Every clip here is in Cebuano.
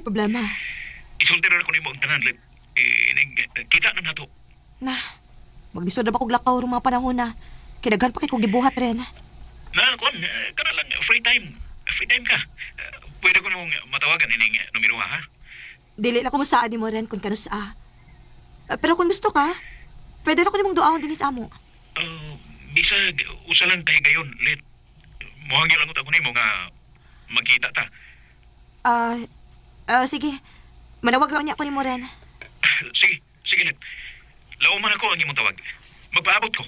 problema? Isulti ra ko nimo ang tanan, Let. Inig, kita na nato. Na, maglisod na ba kog lakaw rong mga panahon na? Kinaghan pa kay kog gibuhat rin. Na, kuan, kana lang, free time. Free time ka. Pwede ko mong matawagan ining numero ha? Dili na ko musaad nimo rin kung kanus a. Pero kung gusto ka, pwede na ko nimong duawon dinhi sa amo. Bisag, usa lang kay gayon, Let. Muhangyo lang ako nimo nga magkita ta. Sige. Manawag ra unya ko nimo rin. Sige, sige, Let. Lauman ako ang imong tawag. Magpaabot ko.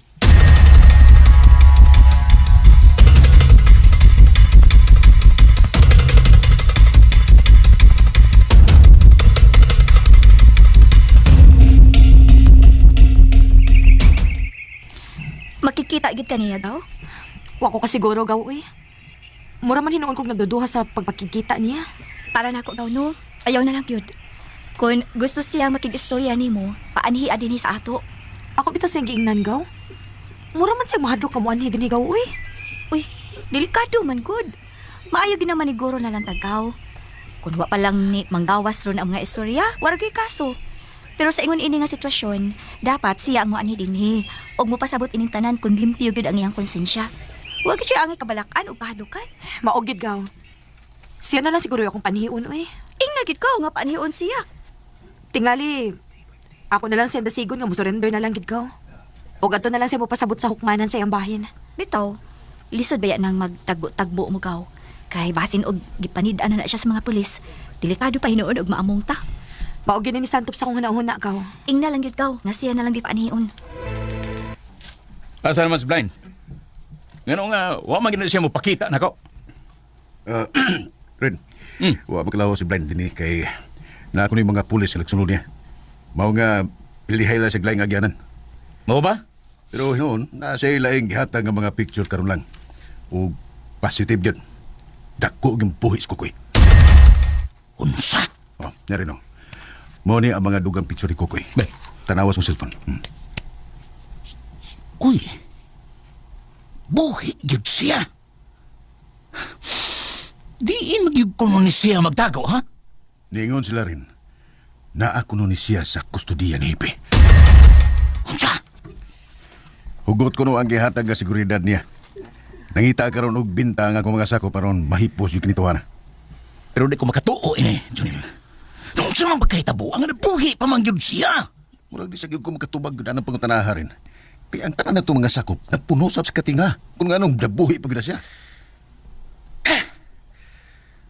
Makikita gid kaniya daw? Wa ko kasiguro gaw uy. Mura man hinuon kog nagduduha sa pagpakikita niya. Para nako daw no. Ayaw na lang gyud. Kung gusto siya makig-istorya nimo, paanhi dinhi sa ato. Ako bitaw siyang giingnan gaw. Mura man siya mahadlok ka mo anhi dinhi gaw uy. Uy, delikado man gud. Maayo gina maniguro na lang tagaw. Kung wa pa lang ni manggawas ron ang mga istorya, wala gyud kaso. Pero sa ingon ini nga sitwasyon, dapat siya ang moanhi dinhi ug mopasabot ining tanan kung limpyo gyud ang iyang konsensya. Wa gyud siya angay kabalakan ug kahadukan. Mao gyud gaw. Siya na lang siguro akong panhiun uy. Ingna gyud ko nga paanhion siya. Tingali, ako na lang siya dasigon nga musurrender na lang gid gaw. O adto na lang siya mopasabot sa hukmanan sa iyang bahin. Bitaw, lisod baya nang magtagbo-tagbo mo gaw. Kay basin og gipanid-an na na siya sa mga pulis. Delikado pa hinuon og maamong ta. Mao gyud ni santop sa akong hunahuna gaw. Ingna lang gyud gaw, nga siya na lang gipaanhion. Asa naman si Blind? Ngano nga, wa man gina siya mo pakita nako. Ren, wa maglaho si Blind dinhi kay na ako ni mga pulis sa nagsunod niya. Mao nga pilihay lang sa laing agyanan. Mao ba? Pero hinuon, na siya laing gihatag nga mga picture karon lang. O positive gyud. Dako gyud buhi sa Kukoy. Unsa? Oh, nyari no. Mao ni ang mga dugang picture ni Kukoy. Bay. Tanawas mong cellphone. Uy. Buhi gyud siya. Diin magyud kuno ni siya magtago, ha? Niingon sila rin. Naa kuno ni siya sa kustudiya ni Hipe. Unsa? Hugot kuno ang gihatag nga seguridad niya. Nangita karon og binta ang akong mga sako paron mahipos yung kinituana. Pero di ko makatuo ini, Junil. Nung sa man pagkahitabo, ang nabuhi pa man gyud siya. Murag di sa gyud ko makatubag gyud anang pangutanaha rin. Kaya ang tanan nato mga sakop napuno sab sa katinga. Kung anong nabuhi pa gyud na siya.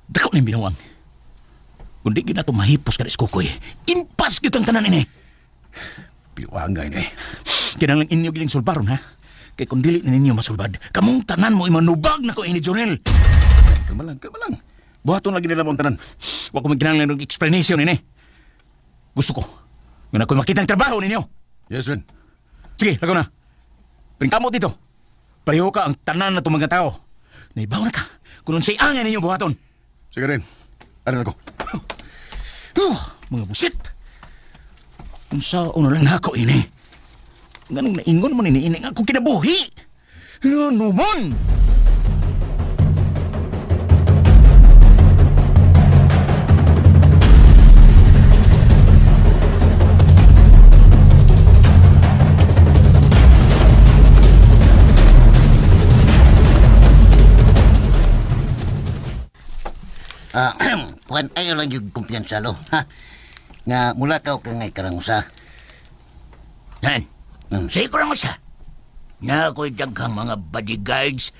Dako ning binuang. Kung di gyud nato mahipos ka Kukoy, impas gyud ang tanan ini. Binuanga ini. Kinahanglan inyo giling sulbaron, ha? Kay kung dili na ninyo masulbad, kamong tanan mo imanubag na ko ini, Jonel. Kalma lang, kalma lang. Buhaton lagi nila mo ang tanan. Wa ko magkinahanglan og explanation ini. Gusto ko nga na ako'y makita ang trabaho ninyo. Yes, Ren. Sige, lagaw na. Pringkamot dito. Pareho ka ang tanan na itong mga tao. Naibaw na ka kung unsay angay ninyo buhaton. Sige, Ren. Ano na ko? Mga busit. Unsa ono lang nako ini. Nganong naingon mo ni ini nga ako kinabuhi. Ano man? Kuan ayo lang yung kumpiyansa lo, ha? Nga mula ka ka ngay karangusa. Nan, siguro mo sa. Na ako'y daghang mga bodyguards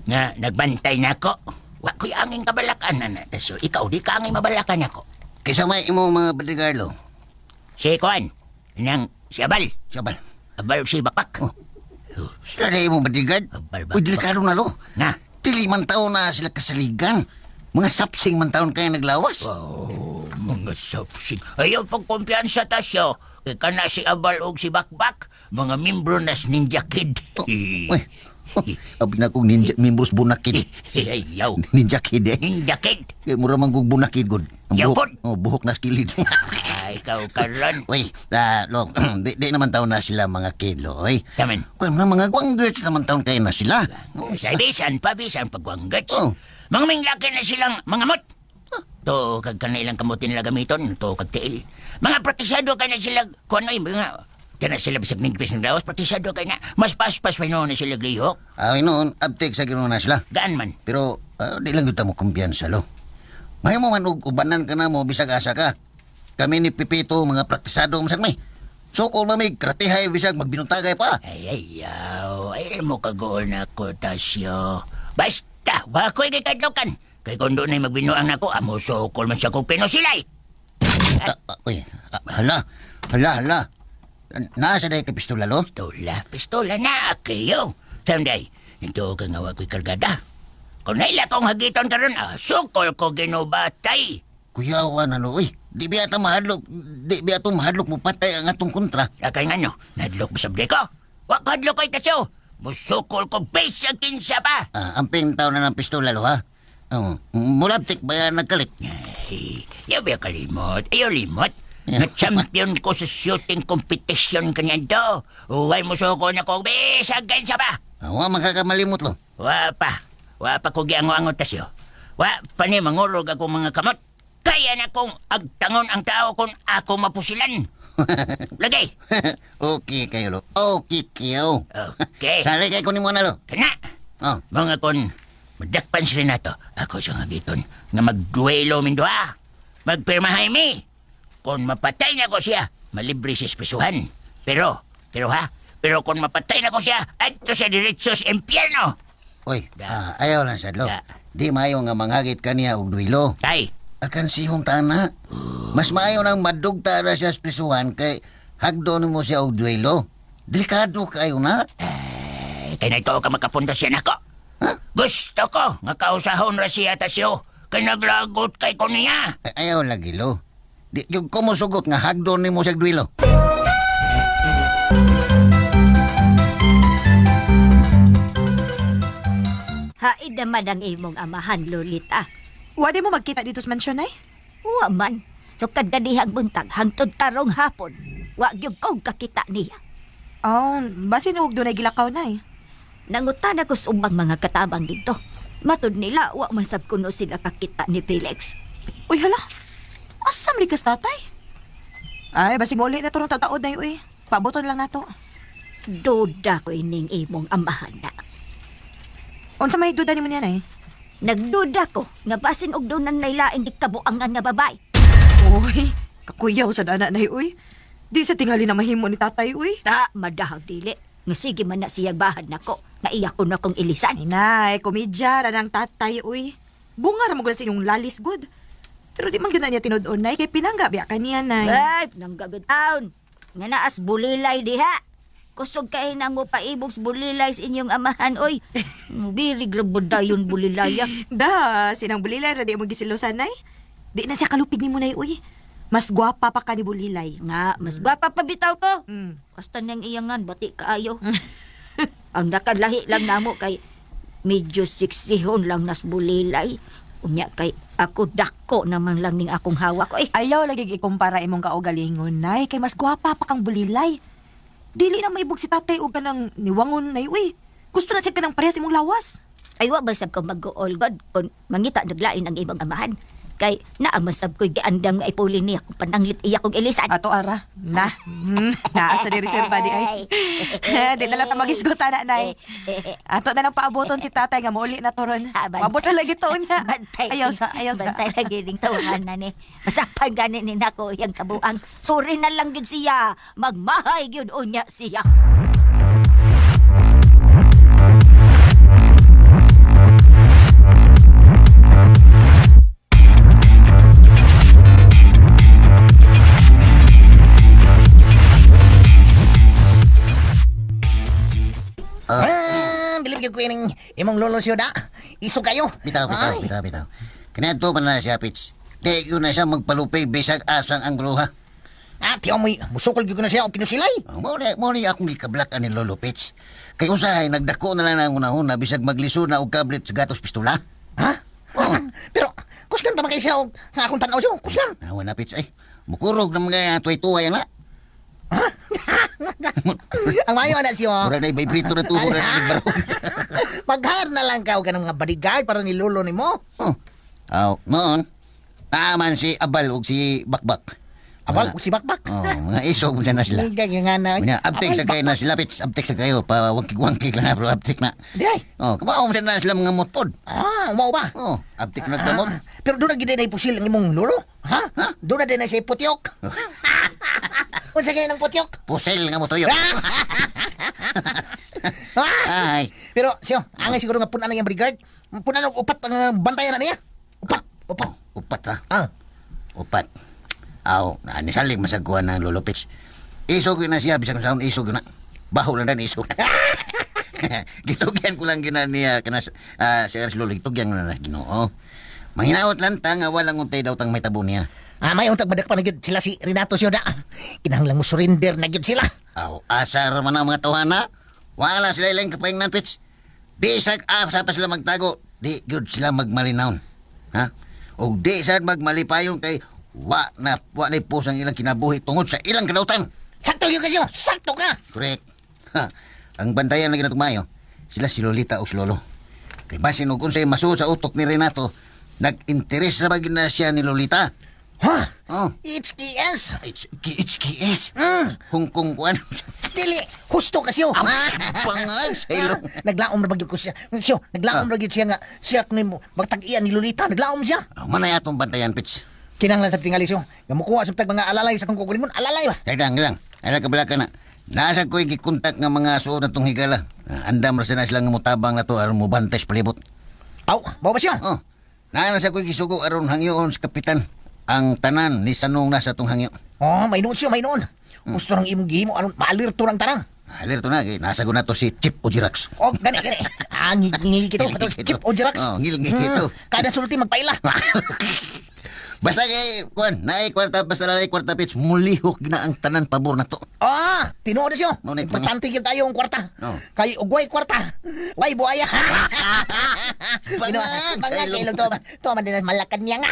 nga nagbantay nako. Wa ko'y angin kabalakan na. So, ikaw di ka angin mabalakan ako. Kaysa may imo mga bodyguard lo. Si Kuan, nang si Abal. Siya ba? Abal si Bakbak. Oh. Sila na imong bodyguard. Abal, Uy, delikado na lo. Nga. Dili man taon na sila kasaligan. Mga sapsing man taon kaya naglawas. Oh, mga sapsing. Ayaw pagkumpiyansa tasyo. Kay kana si Abal og si Bakbak, mga membro nas Ninja Kid. Uy, oh, abi na kong ninja, membros bunakid. Ayaw. Ninja kid eh. Ninja Kid. Kay mura man kong bunakid gud. Ang Yaw, buhok, pod. oh, buhok na skilid. Ay, ikaw karon. Uy, lo, di naman taon na sila mga kid, lo, oy. Taman. Kuan na mga guanggirls naman taon kayo na sila. Sa bisan pa, bisan pagwanggats. Oh. Mga minglaki na silang mga mot. To kag kanilang kamutin nila gamiton, to kag tiil. Mga praktisado kay na sila, kuno mga kana sila bisag nigpis ng lawas, praktisado kay na. Mas paspas pa noon na sila glihok. Ay noon, abtik sa Ginoo na sila. Gaan man. Pero di lang yun ta mo kumpiyansa lo. Mahimo man og ubanan ka na mo bisag asa ka. Kami ni Pipito mga praktisado masag may. Sukol mamig, kratihay bisag magbinutagay pa. Ay, ayaw. Ay, alam mo kagool na ako, Tasyo. Basta, wako'y gikadlokan. Kay kung doon ay magbinuang nako, amo sukol man siya kong pinusilay. Uy, hala, hala, hala. Nasa na kay pistola lo? Pistola, pistola na, kayo. Sanday, ito ka nga wako'y kargada. Kung naila kong hagiton karon, sukol ko ginubatay. Kuyawan ano, uy. Di biya ta mahadlok, di biya to mahadlok mo patay ang atong kontra. Akay nga no, nadlok ba sabdi ko? Wa ko hadlok kay Tasyo. Musukol ko bisag kinsa pa. Amping tao na ng pistola lo ha. Oh, mulabtik ba yan nagkalit? Ay, yaw ba kalimot? Ayaw limot. Na-champion ko sa shooting competition kanya do. Uway mo suko na ko, bisag kinsa pa. Wa makakamalimot lo. Wa pa. Wa pa ko giango-ango tasyo. Wa pa ni mangurog ako mga kamot. Kaya na kong agtangon ang tao kung ako mapusilan. Lagay. Okay kayo lo. Okay kayo. Okay. Sali kay kunin mo na lo. Kana. Oh. Mga kon, madakpan sila nato. Ako sa nga giton nga magduelo min duha. Magpirmahay mi. Kung mapatay na ko siya, malibre siya sa prisuhan. Pero, pero ha, pero kung mapatay na ko siya, adto siya diretso sa impyerno. Uy, ayaw lang sadlo. Da. Di maayo nga manghagit kaniya og duelo. Ay, Akan sihong tana. Mas maayo nang madugta na siya sa prisuhan kay hagdon mo siya og duelo. Delikado kayo na. ay, kay naito ka makapunta siya nako. Gusto ko nga kausahon ra siya tasyo. Kay naglagot kay ko niya. Ay, ayaw lagi lo. Di jud ko mosugot nga hagdon nimo siya og duelo. Haid naman ang imong amahan, Lolita. Wa di mo magkita dito sa mansyon ay? Wa man. So kadadihang buntag hangtod karong hapon. Wa gyud kog kakita niya. Oh, basin og dunay gilakaw na eh. Nangutan ako sa ubang mga katabang dito. Matud nila, wa man sab kuno sila kakita ni Felix. Uy, hala. Asa man kas tatay? Ay, basig mo ulit na turong tataod na uy. Pabuton lang nato. Duda ko ining imong amahan na. Unsa may duda nimo niya nay? Nagduda ko nga basin og doon nay laing gikabuangan nga babae. Uy, kakuyaw sa dana nay uy. Di sa tingali na mahimo ni tatay uy. Ta, madahag dili. Nga sige man na siya bahad nako. Nga iya ko na kong ilisan. Ay nay, komedya ra ng tatay uy. Bunga ra mo sa inyong lalis good. Pero di man gyud na niya tinud-on nay kay pinangga biya kaniya nay. Ay, nanggagod taon. Nga naas bulilay diha. Kusog kay na mo paibog sa bulilay sa inyong amahan, oy. Birig ra ba dayon bulilay, ah? Da, sinang bulilay ra di mo gisilosan nay. Di na siya kalupig nimo nay uy. Mas gwapa pa ka ni bulilay. Nga, mas gwapa pa bitaw ko. Basta niyang iyangan, bati kaayo. Ang nakalahi lang namo kay medyo siksihon lang nas bulilay. Unya kay ako dako naman lang ning akong hawak, oy. Ayaw lagi ikumpara imong kaugalingon nay kay mas gwapa pa kang bulilay. Dili na maibog si tatay og kanang niwangon nay uy. Gusto na siya kanang parehas imong lawas. Ay wa ba sab ko mag-all god kung mangita naglain ang ibang amahan. Kay naa man sab ko'y giandam nga ipuli niya kung pananglit iya kong ilisan. Ato ara. Na. Naa sa diri sir body ay. Di na lang ta magisgutan na nay. Ato na lang paaboton si tatay nga mouli na toron. Ah, bantay. Maabot ra lagi to niya. Bantay. Ayaw sa, ayaw sa. Bantay lagi ning tawanan na ni. Masapag gani ni nako iyang kabuang. Sorry na lang gyud siya. Magmahay gyud unya siya. Bilib gyud ko ining imong lolo siyo da. Iso kayo. Bitaw, bitaw, Ay. bitaw, bitaw. Kinato pa na siya, Pits. Di yun na siya magpalupig bisag asang ang gruha. Ah, tiyaw mo'y musukol gyud ko na siya og pinusilay. Oh, mo ni akong gikablak ani Lolo Pits. Kay usahay nagdako na lang ang unahon na bisag maglisod na og kablit sa gatos pistola. Ha? Oo. Pero kusgan pa man kay siya og sa akong tan-aw siyo. Kusgan. Awa na Pits ay. Mukurog na mga tuway-tuway na. Ang mayo na siyo. Mura na vibrator na tubo na nagbarog. Mag-hire na lang ka og kanang mga bodyguard para ni lolo nimo. Oh. Aw, noon. Naaman si Abal ug si Bakbak. Abal, ug si Bakbak. Oh, mga isog mo na sila. Nga nga na. Unya, abtik sa kayo na sila, Pits. Abtik sa kayo. Pa wangkig-wangkig lang na, bro. Abtik na. Di ay. Oh, kabao mo na sila mga motpod. Ah, mao ba? Oh, abtik na kamot. Ah, pero doon na gid na pusil ang imong lolo, ha? Doon na din na siya putyok. Unsa kaya ng putyok? Pusil nga mo tuyo. Ah! Ay. Pero siyo, angay siguro nga punan ang iyang bodyguard. Punan og upat ang bantayan na niya. Upat, upat. Oh, upat ha. Ah. Upat. Aw, nisalig masagkuhan ng Lolo Pits. Isog yun na siya, bisag sa isog yun na. Baho lang dan isog na. Gitugyan ko lang gina niya kana si Lolo gitugyan ko na na Ginoo. Mahinaot lang ta nga walang untay daw tang may tabo niya. Ah, may untag madakpan na gyud sila si Renato siyo da. Kinahanglan mo surrender na gyud sila. Aw, asa ra man ang mga tawhana. Wala sila ilang kapaingnan, Pits. Di sa asa pa sila magtago, di gyud sila magmalinaon. Ha? O di sad magmalipayon kay wa na wa na pus ang ilang kinabuhi tungod sa ilang kadautan. Sakto gyud kasi, sakto ka. Correct. Ha. Ang bantayan lagi natong maayo, sila si Lolita o si Lolo. Kay basin og unsay masuod sa utok ni Renato, nag-interes ra ba gyud na siya ni Lolita? Ha? Oh, HKS. it's HKS. Mm. Hong Kong kuan. Dili, husto ka siyo. Pangag sa ilong. Naglaom ra ba gyud ko siya. Siyo, naglaom ra gyud siya nga siya nimo magtag-ian ni Lolita, naglaom siya. Oh, manay atong bantayan, Pits. Kinahanglan sa tingali siyo. Nga mukuha sa tag mga alalay sa kong kukulingon, alalay ba? Teka lang, lang. Ala ka ka na. Nasa ko'y gikontak nga mga suod na tong higala. Andam ra sila nga mutabang na to aron mubantay sa palibot. Aw, mao ba siya? Oh. Naa sa ko'y gisugo aron hangyoon sa kapitan. Ang tanan ni sanong na sa tong hangyo. Oh, may noon siya, may noon. Gusto nang imong gihimo aron maalirto ng tanang. Alerto na kay nasa na to si Chip o Jirax. Oh, gani gani. Ah, ngil kito, kato chip o Jirax. Oh, ngil kito. Kada sulti magpaila. Basta kay kuan, naay kwarta basta naay kwarta Pits, mulihok na ang tanan pabor na to. Ah, tinuod na siya. Mo na, Importante gyud tayo ang kwarta. Oh. Kay ugway kwarta. Way buaya. Pangag sa Pangag ilong. ilong to. To man din malakan niya nga.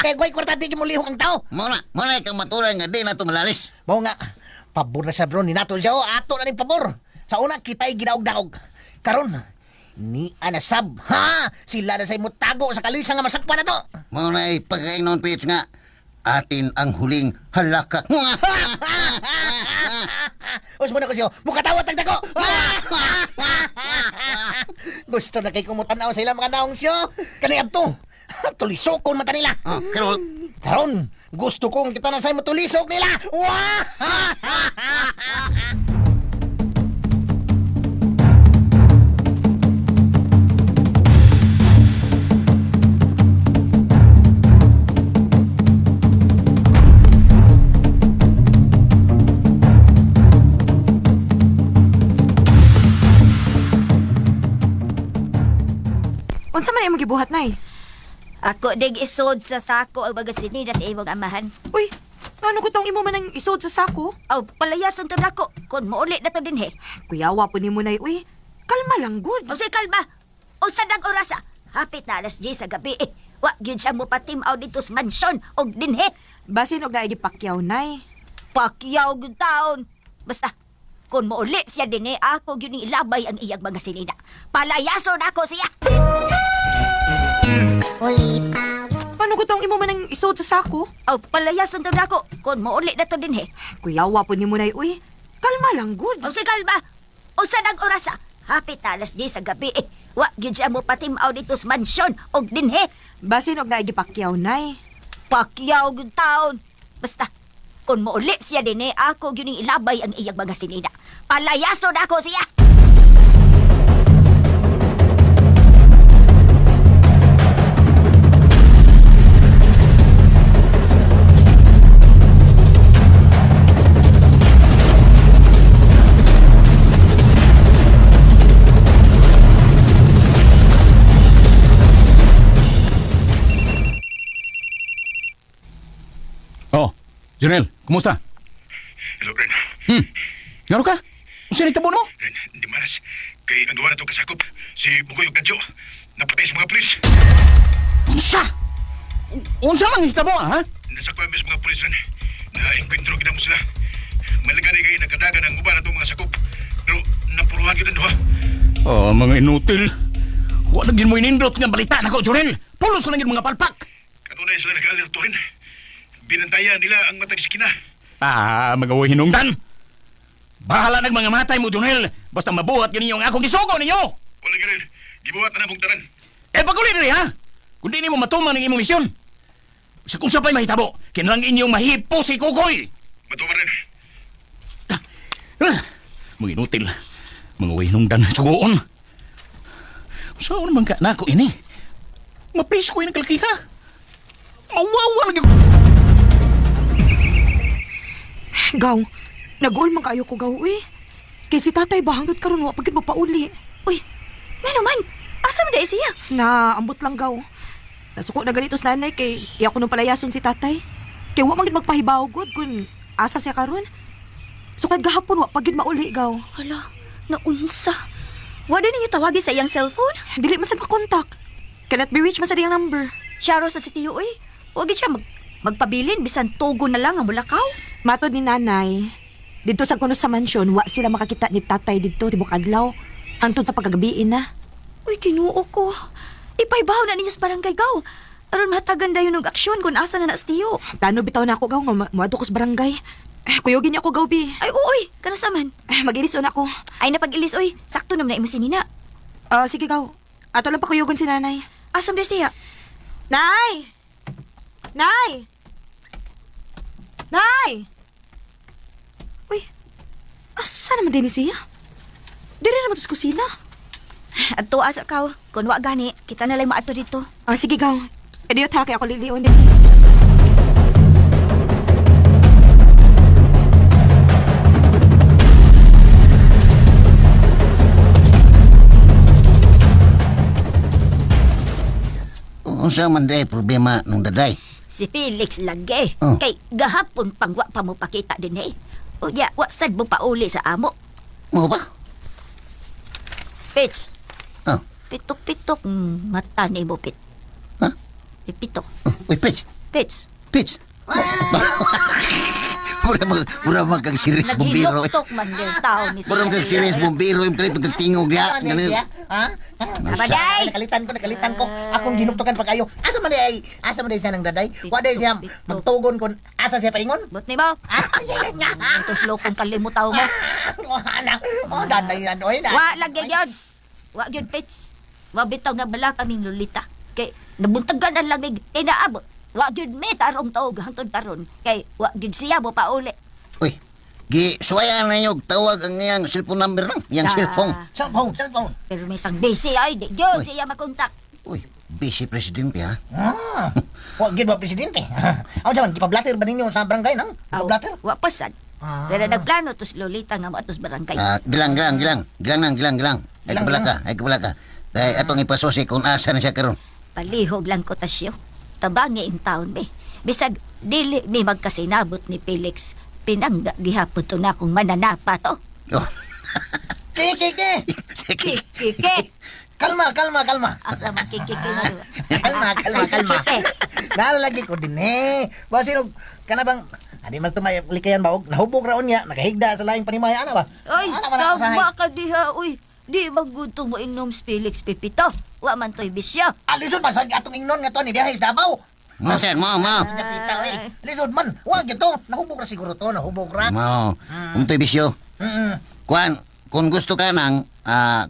Kay ugway kwarta di gyud mulihok ang tao. Mo na, mo na kang maturan nga di na to malalis. Mao nga, pabor na sa bro ni nato siya. Oh, ato na ning pabor. Sa una kita'y ginaog-daog. Karon ni anasab ha sila na say mutago sa kalisa nga masakpan na to. Mo na pagkaingnon Pits nga atin ang huling halaka. Us mo na ko siyo, mukatawa tag dako. Gusto na kay kumutanaw sa ilang mga naong siyo. Kani adto. Tulisokon mata nila. Oh, karon Karon, gusto kong kita na say motulisok nila. Wah! Unsa man imong gibuhat, Nay? Ako dig isod sa sako ang mga sinina sa imong amahan. Uy, ngano ko tong imo man ang isod sa sako? Aw, palayason to nako kun mouli na to dinhi. Kuyawa po nimo, Nay. Uy, kalma lang gud. O sige, kalma. Unsa nang orasa? Hapit na alas 10 sa gabi eh. Wa gyud siya mo patimaw dito sa mansyon og dinhi. Basin og naay gipakyaw, Nay. Pakyaw gyud taon. Basta kun mouli siya dinhi, ako gyud ning ilabay ang iyang mga sinina. Palayason ako siya. Paano ko tong imo man ang isod sa sako? Aw, palayason to nako kun mouli na to dinhi. Kuyawa po nimo, Nay. Uy, kalma lang gud. O sige, kalma. Unsa nang orasa? Hapit na alas 10 sa gabi eh. Wa gyud siya mo patimaw dito sa mansyon og dinhi. Basin og naay gipakyaw, Nay. Pakyaw gyud taon. Basta kun mouli siya dinhi, ako gyud ning ilabay ang iyang mga sinina. Palayason ako siya. Oh, Junel, kumusta? Hello, Ren. Ngano ka? Unsa ni tabo no? Ren, di malas. Kay ang duwa na to kasakop, si Bugoy ug Kadyo. Napatay sa mga pulis. Unsa? Unsa man hitabo ha? Nasakpan mi sa mga pulis, Ren. Na enkwentro kita mo sila. Malaga kay nagkadagan ang uban na mga sakop. Pero napuruhan kita duha. Oh, mga inutil. Wa na gid mo inindot nga balita nako, Junel. Pulos na gid mga palpak. Kato Kanunay sila nag-alerto rin. Binantayan nila ang matag eskina. Ah, mga uwi hinungdan. Bahala nag mga matay mo, Junel. Basta mabuhat yun ang akong gisugo ninyo. Wala ka rin. Gibuhat na namong tanan. Eh, paguli diri ha. Kung di nimo matuman ang imong misyon. Sa kung sapay mahitabo, kinlang inyong mahipo si Kukoy. Matuman rin. Ah, mga inutil. Mga uwi hinungdan, sugoon. Saan man ka nako ini? Mapis ko ini kalakiha. Mawawa lagi Gaw, nag-uol man kaayo ko gaw uy. Kay si tatay ba hangtod karon wa pagid mo pauli. Uy, nga naman. Asa man dahil siya? Na ambot lang gaw. Nasuko na ganito sa nanay kay iya ko nung palayason si tatay. Kay wa man gid magpahibaw gud kun asa siya karon. Sukad gahapon wa pagid mauli gaw. Hala, naunsa. Wala ninyo tawagi sa iyang cellphone? Dili man sa makontak. Cannot be reached man sa iyang number. Siya sa si Tiyo, uy. Huwag siya magpabilin, bisan togo na lang ang mulakaw. Matod ni nanay, didto sa kuno sa mansyon, wa sila makakita ni tatay didto tibok adlaw. Hangtod sa pagkagabiin na. Uy, kinuo ko. Ipaybaw na ninyo sa barangay gaw. Aron matagan dayon og aksyon kung asa na na si Tiyo. Plano bitaw na ako gaw nga moadto ko sa barangay. Eh, kuyogin niya ako gaw bi. Ay, uy, kanasa man. Eh, mag-ilis na ako. Ay, napag-ilis, uy. Sakto naman na imo si Nina. Ah, sige gaw. Ato lang pakuyugon si nanay. Asam de siya? Nay! Nay! Nay! Uy, asa naman din siya? Dire naman to sa kusina. Adto asa kaw. Kun wa gani, kita na lang maadto dito. Ah, sige gaw. E diyo ta kay ako lilion din. Unsa man day problema ng daday? Si Felix lagi. Oh. Kay gahapon pang wa pa mo pakita din eh. Unya, wa sad mo pauli sa amo. Mo ba? Pits, Oh. pitok-pitok mata ni mo, Pit. Ha? Pipitok. Oh, Uy, Pitch. Pits, Pitch. Mura mag mura mag kag serious bumbiro. naghiloktok man din tao ni Mura mag kag serious bumbiro yung kalit pagkatingog niya. Ano siya? Ha? Ha? Abaday! Nakalitan ko, nakalitan ko. Akong ginuktukan pa kayo. Asa man ay, asa man ay siya ng daday? Wa day siya magtugon kon asa siya paingon? But ni mo? Ah, Ito slokong kalimutaw mo. Oh, anak. Oh, daday yan oy. Wa lagi yun. Wa yun, Pits. Wa bitaw na bala kaming lulita. Kay nabuntagan ang lamig, inaabot. Wa yun may tarong taog hangtod karon. Kay wa yun siya mo pauli. Uy, gi suwayan na ninyo tawag ang iyang cellphone number lang, iyang Ah. cellphone. Cellphone, cellphone. Pero may isang busy ay, di yun Uy. siya makontak. Uy, busy presidente ha. Ah. Wa gid ba presidente? Aw jaman gipablater ba ninyo sa barangay nang? Aw, Gipablater? Wa pasad. Ah. Pero nagplano tos lolita nga moatos barangay. Ah, gilang gilang gilang, gilang nang gilang gilang. Ay Gilang, kabala ka, ay kabala ka. Kay atong ipasusi kung asa na siya karon. Palihog lang ko tasyo. Tabangi in town mi. Bisag dili mi magkasinabot ni Felix. Pinangga gihapon to na kung mananapa to. Oh. Ki ki ki. Sige. Kiki! Kalma, kalma, kalma. Asa man kiki na Kalma, kalma, kalma. Naalagi ko din eh. Basin og kana bang Adi man tumay likayan ba og nahubog raon niya, nakahigda sa laing panimaya ana ba? Ay, Ana man ako usahay. tama ka diha, uy. Di maguto mo inom si Felix Pipito. Wa man to'y bisyo. Ah, lisod man sa atong ingnon nga to ni biyahe sa Davao. Mo sir, mo mo. Napita oy. Lisod man. Wa gyud to. Nahubog ra siguro to, nahubog ra. Mo. Untoy bisyo. Mm. Kuan, kung gusto ka nang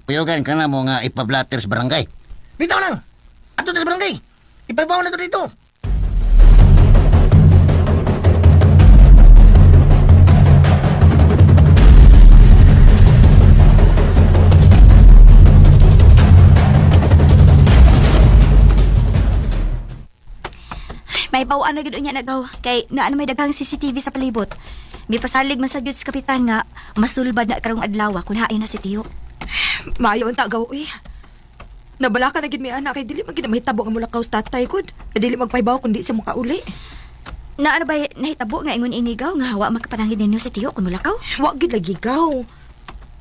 kuyugan ka na mo nga ipablatter sa barangay. Bitaw lang. Ato ta sa barangay. Ipabaw na to dito. May bawaan na gid unya nagaw kay naa na may daghang CCTV sa palibot. May pasalig man sa gyud sa kapitan nga masulbad na karong adlaw kun hain na si Tiyo. Maayo unta gaw uy. Nabala ka na gid mi anak kay dili man gid na mahitabo nga mulakaw sa tatay gud. Dili magpahibaw kun di siya makauli. Na ano ba nahitabo nga ingon inigaw nga wa makapanangid ninyo si Tiyo kun mulakaw? Wa gid lagi gaw.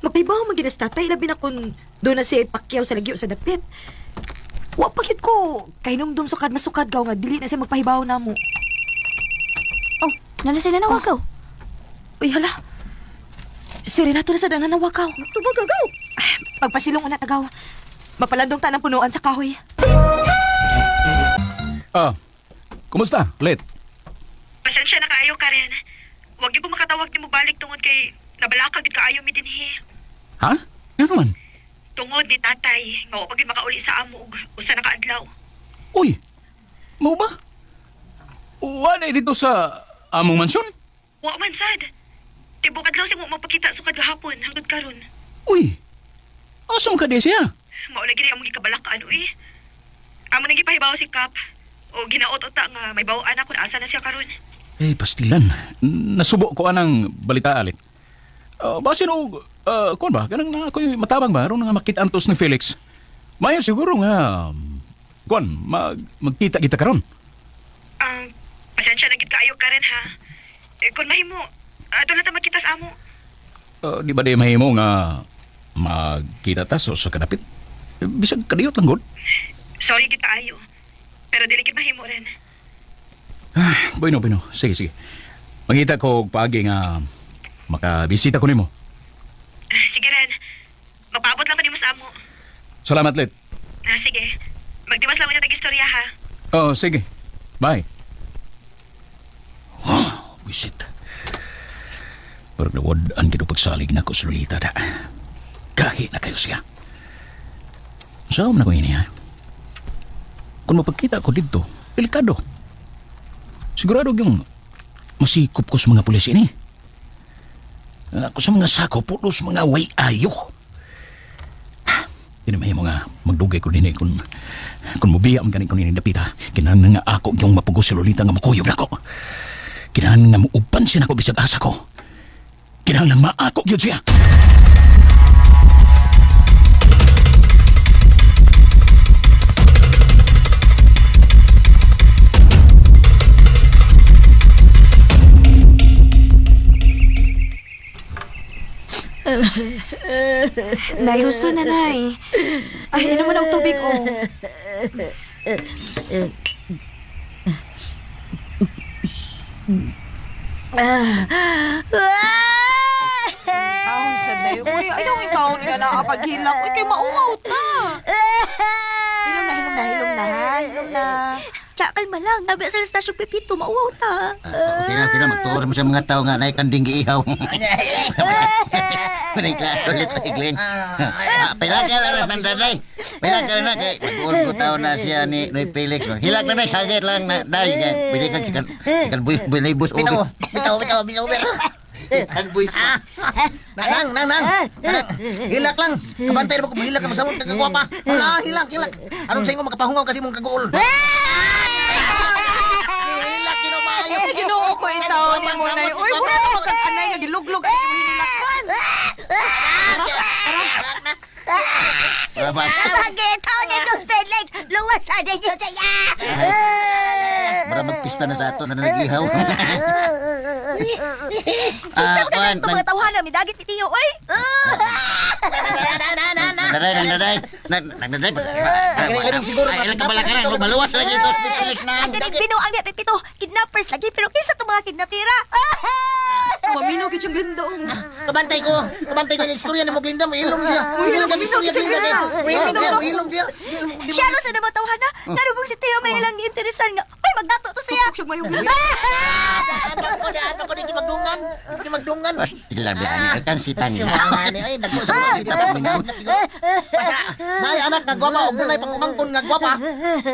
Magpahibaw man gid na sa tatay labi na kun doon na siya ipakyaw sa lagyo sa dapit. Wa pa gid ko kahinumdum sukad masukad gaw nga dili na siya magpahibaw namo. Oh, nana sila nawagaw. Uy hala. Si Renato na sa dangan nawakaw. Tubag gaw. Pagpasilong una tagaw. Magpalandong ta ng punuan sa kahoy. Ah. Kumusta? Let. Pasensya na kaayo, Karen. Wag gyud ko makatawag nimo balik tungod kay nabalaka gyud kaayo mi dinhi. Ha? Nga naman? Tungod ni tatay, nga wa pa gyud makauli sa amo og usa na ka adlaw. Uy, mau ba? Wala dito sa among mansyon? Wa man sad. Tibok adlaw siya mo mapakita sukad gahapon hangtod karon. Uy, asam ka di siya? Mao lagi ni among gikabalakaan uy. Amo nang gipahibaw si Kap. O ginaot-ota nga may bawaan ako asa na siya karon. Eh, pastilan. Nasubo ko anang balita alit. Basin og, kuan ba? Kanang na ako'y matabang ba? Aron nga makita antos ni Felix. Mayo siguro nga, kuan, magkita kita karon. Pasensya na gid kaayo Karen ha. Eh, kung mahimo, ato na ta magkita sa amo. Di ba di mahimo nga magkita ta sa kadapit? Eh, bisag kadiyot lang gud. Sorry gid kaayo. Pero dili gid mahimo rin. Bueno, bueno. Sige, sige. Mangita ko og paagi nga makabisita ko nimo. Sige rin. Magpaabot lang ko nimo sa amo. Salamat, Let. Ah, sige. Magtiwas lang mo niya tag-istorya ha. Oh, sige. Bye. Oh, wisit. Pero nawad ang ginupagsalig na ko sa Lolita da. Gahi na kayo siya. Saan na ko ini ha? Kung mapagkita ko dito, delikado. Sigurado yung masikop ko sa mga pulis ini. Ako sa mga sako, pulos mga way ayo. Hindi may mga magdugay ko din eh kung mubiya man gani ko nini dapita. Kinahanglan nga ako yung mapugos si Lolita nga makuyog nako. Kinahanglan nga muuban siya nako bisag asa ko. Kinahanglan maako gyud siya. Nay, gusto na, Nay. Ay, inom mo na og tubig, oh. Ahon sa day. Uy, ayaw ikaw nga nakapaghilak. Uy, kay mauaw ta. Hilom na, hilom na, hilom na, ha? Hilom na. Tsa, kalma lang. Nabi sa estasyon Pepito, mauwaw ta. Okay na, okay na. Magtuor mo sa mga tao nga naikanding giihaw. Manay klase ulit kay Glenn. Pila ka lang na nanday. Pila ka na kay mag ko tao na siya ni Noy Felix. Hilak na na sagit lang na dai kay pili kag sikan sikan buy buy bus Bitaw, bitaw, bitaw, bitaw, bitaw. Sikan buy. Nang, nang, nang. Nang. Hilak lang. Kabantay na ba kung hilak ka masamot kagwapa. Wala, hilak, hilak. Aron sa inyo makapahungaw kasi mong kaguol. Hilak, ginoo. Ay, ginoo ko itaw ni mo, Nay. Uy, wala na magkag-anay nga giluglog ay imong hinilakan. Ba? Pagkitaw nito, Felix! Luwas sa ninyo siya! Mara magpista na sa ato na nagihaw. Isa ka kuan, na itong mga tawhana, midagit ni Tiyo, oy! Nandaday, nandaday. Nandaday. Ay, siguro, Ay, ilang kabala ka na. Maluwas lagi ito. Felix na. Ang galing binuang niya, Pepito. Kidnappers lagi, pero kinsa itong mga kidnapira? Mamino gid siyang ganda, oh. Kabantay ko. Kabantay ko ng istorya ni mo Glinda. Mahilom siya. Sige lang kag istorya Glinda. Mahilom siya, mahilom siya. Siya ro sa naman tawhana. Nga kung si Tiyo may ilang interesan nga. Uy, magdato to siya. Tupok siya mayong Ano ko na, ano ko na, di magdungan. Di magdungan. Pastilan ba? Ikan si Tanya. Ay, nagko sa mga Basta, nay anak nga gwapa og dunay pagkumangkon nga gwapa.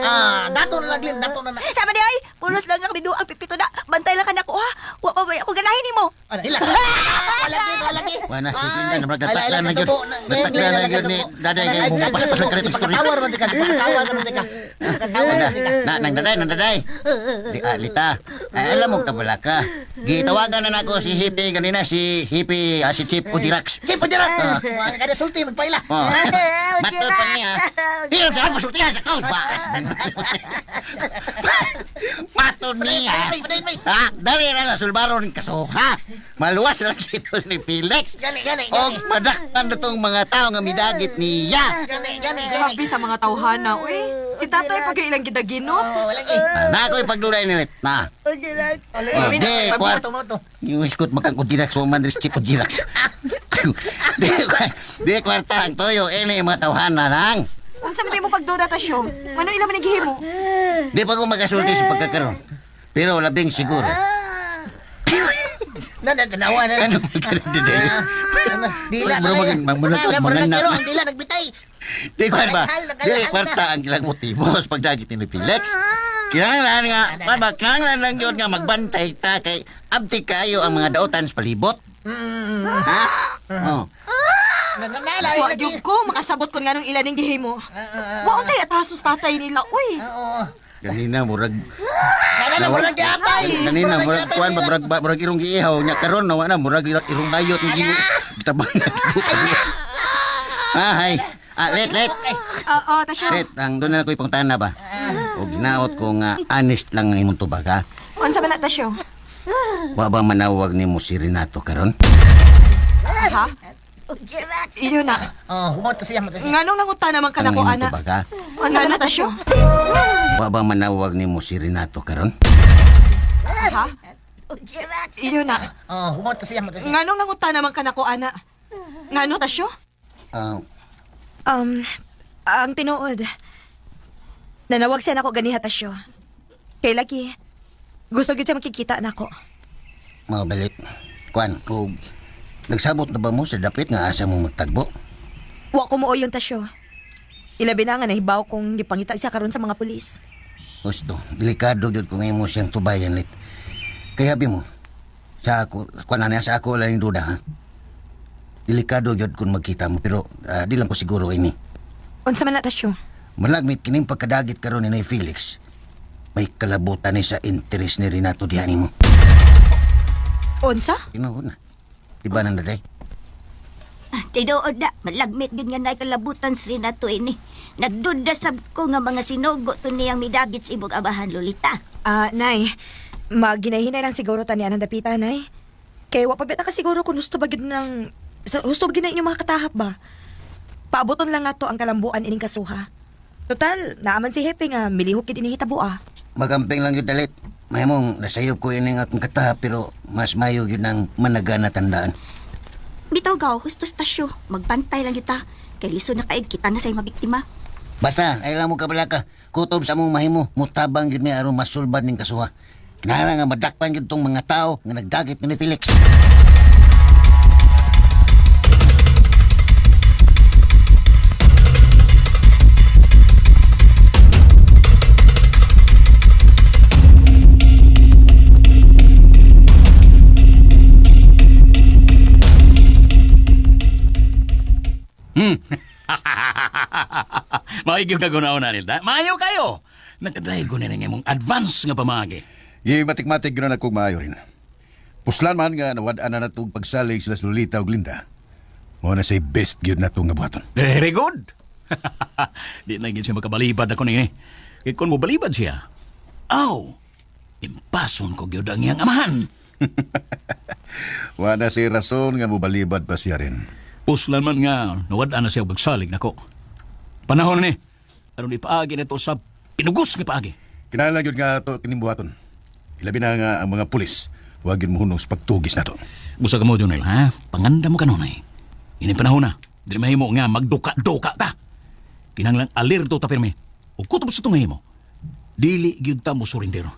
Ah, dato na lang Glenn, dato na na. Sama di ay, pulos lang nga binuang Pepito na. Bantay lang ka na ko ha. Wa pa ba ako ganahin nimo. Ano, hilak. Wala gi, wala gi. Wala si Glinda, nagtataklan na yun. Nagtataklan na yun ni Daday kay bumapaspas lang karit ang story. Pakatawar man di ka, pakatawar man di ka. Pakatawar man di ka. Na, nang daday, nang daday. Di, Lita, ay, alam mo kabala ka. Gitawagan na nako si Hippie kanina, si Hippie, si Chip Ujirax. Chip Ujirax. Mga kada sulti magpaila. Oh. Matod pa niya. Hirap sa masultihan sa kaos. Bakas. Matod niya. Ha? Dali na nga, sulbaron kaso, ha? Maluwas lang kitos ni Felix. Gani, gani, Og gani. madakpan na tong mga tao nga midagit niya. Gani, gani, gani. Grabe sa mga tawhana, uy. Si tatay pag ilang gidaginot. Oh, wala gi. Na ako'y pagduray ni Lit. Na. Ujirax. Oh, di, kwart. Moto, moto. Yung iskot makang Ujirax, woman rin chip Ujirax. Di, di kwarta ang toyo. Ini mga tawhana nang. Unsa man mo pagduda Tasyo? Ano ila man gihimo? Di pa ko makasulti sa pagkakaroon. Pero labing siguro. Na, na, tanawa na. Ano magkaroon Dila na Bro, kayo. maging- Murag manganak. Ang dila, nagbitay. Di ko ba? Naghal, Di naghal kwarta ang ilang motibo sa pagdagit ni Felix. Kinahanglan nga, kuan ba, kinahanglan lang yun nga magbantay ta kay abti kayo ang mga daotan sa palibot. Ha? Oh. Na, na, na, Wa gyud ko makasabot kon nganong ila ning gihimo. Wa untay atrasos tatay nila, uy. Oo. Ganina murag Na, na, na, murag giatay. Ganina Murag murag giatay, kuan ba dila. murag murag irong giihaw nya karon nawa na murag irong bayot ni gini. Tabang. Ah, hay. Ah, let let. Oo, Tasyo. Let, ang doon na ko ipangtana ba? O ginaot ko nga honest lang ang imong tubag ha. Unsa man na Tasyo? Wa ba manawag nimo si Renato karon? Ha? Iyo na. Oh, mo to siya, mo to siya. Nganong nanguta naman ka Ang nako imong ana? tubag ha. Unsa man na Tasyo? Wa ba manawag nimo si Renato karon? Ha? Iyo na. Oh, mo to siya, mo to siya. Nganong nanguta naman ka nako ana? Ngano Tasyo? Ah, Ang tinuod. Nanawag siya nako ganiha Tasyo. Kay lagi, gusto gyud siya makikita nako. mao balit. Kuan, og nagsabot na ba mo sa dapit nga asa mo magtagbo? Wa ko muoy yung Tasyo. Ilabi na nga nahibaw kong gipangita siya karon sa mga pulis. Gusto, delikado gyud kung imo siyang tubayan lit. Kaya bi mo, sa ako, kuan na sa ako lang duda ha. Delikado gyud kung magkita mo pero di lang ko siguro ini. Unsa man na Tasyo? Malagmit kining pagkadagit karon ni Nay Felix. May kalabutan ni sa interes ni Renato diha nimo. Unsa? Tinuod na. Diba nang daday? Tinuod na, malagmit gud nga nakalabutan si Renato ini. Nagduda sab ko nga mga sinugo to niyang midagit sa imong amahan Lolita. Ah, Nay, maginahinay lang siguro tani anang dapita, Nay. Kay wa pa beta ka siguro kung husto ba gyud ng husto ba gyud na inyong mga katahap ba. Paaboton lang nato ang kalambuan ining kasuha. Total, naaman si Hepe nga milihok gid ini hitabo ah. Magamping lang yun dalit. Mahimong nasayop ko ining akong kataha pero mas mayo yun ang managana tandaan. Bitaw gaw, husto stasyo. Magbantay lang kita. Kay liso na kaig kita na sa mabiktima. Basta, ay lang mo kabala ka. Kutob sa mong mahimo, mutabang yun may aron masulbad ning kasuha. Kinahanglan nga madakpan yun tong mga tao nga nagdagit ni Felix. Maayo ka gunaon na nila. Maayo kayo. Nagkadray ko na ng imong advance nga pamagi. Gimatik-matik gyud na kog maayo rin. Puslan man nga nawad-an na natog pagsalig sila sa Lolita ug Linda. Mao na say best gyud nato nga buhaton. Very good. Di na gid siya makabalibad ako ni. Kay kung mobalibad siya, aw, impason ko gyud ang iyang amahan. Wa na say rason nga mobalibad pa siya rin. Puslan man nga, nawad-an na siya og pagsalig nako. Panahon na ni, aron ipaagi na to sa pinugos nga paagi. Kinahanglan gyud nga ato kining buhaton. Ilabi na nga ang mga pulis, wa gyud mohunong sa pagtugis nato. Busa ka mo, Jonel, ha? Panganda mo kanunay. Ini panahon na. Dili mahimo nga magduka-duka ta. Kinahanglan alerto ta pirmi. O kutob sa itong mahimo. Dili gyud ta mo surrender.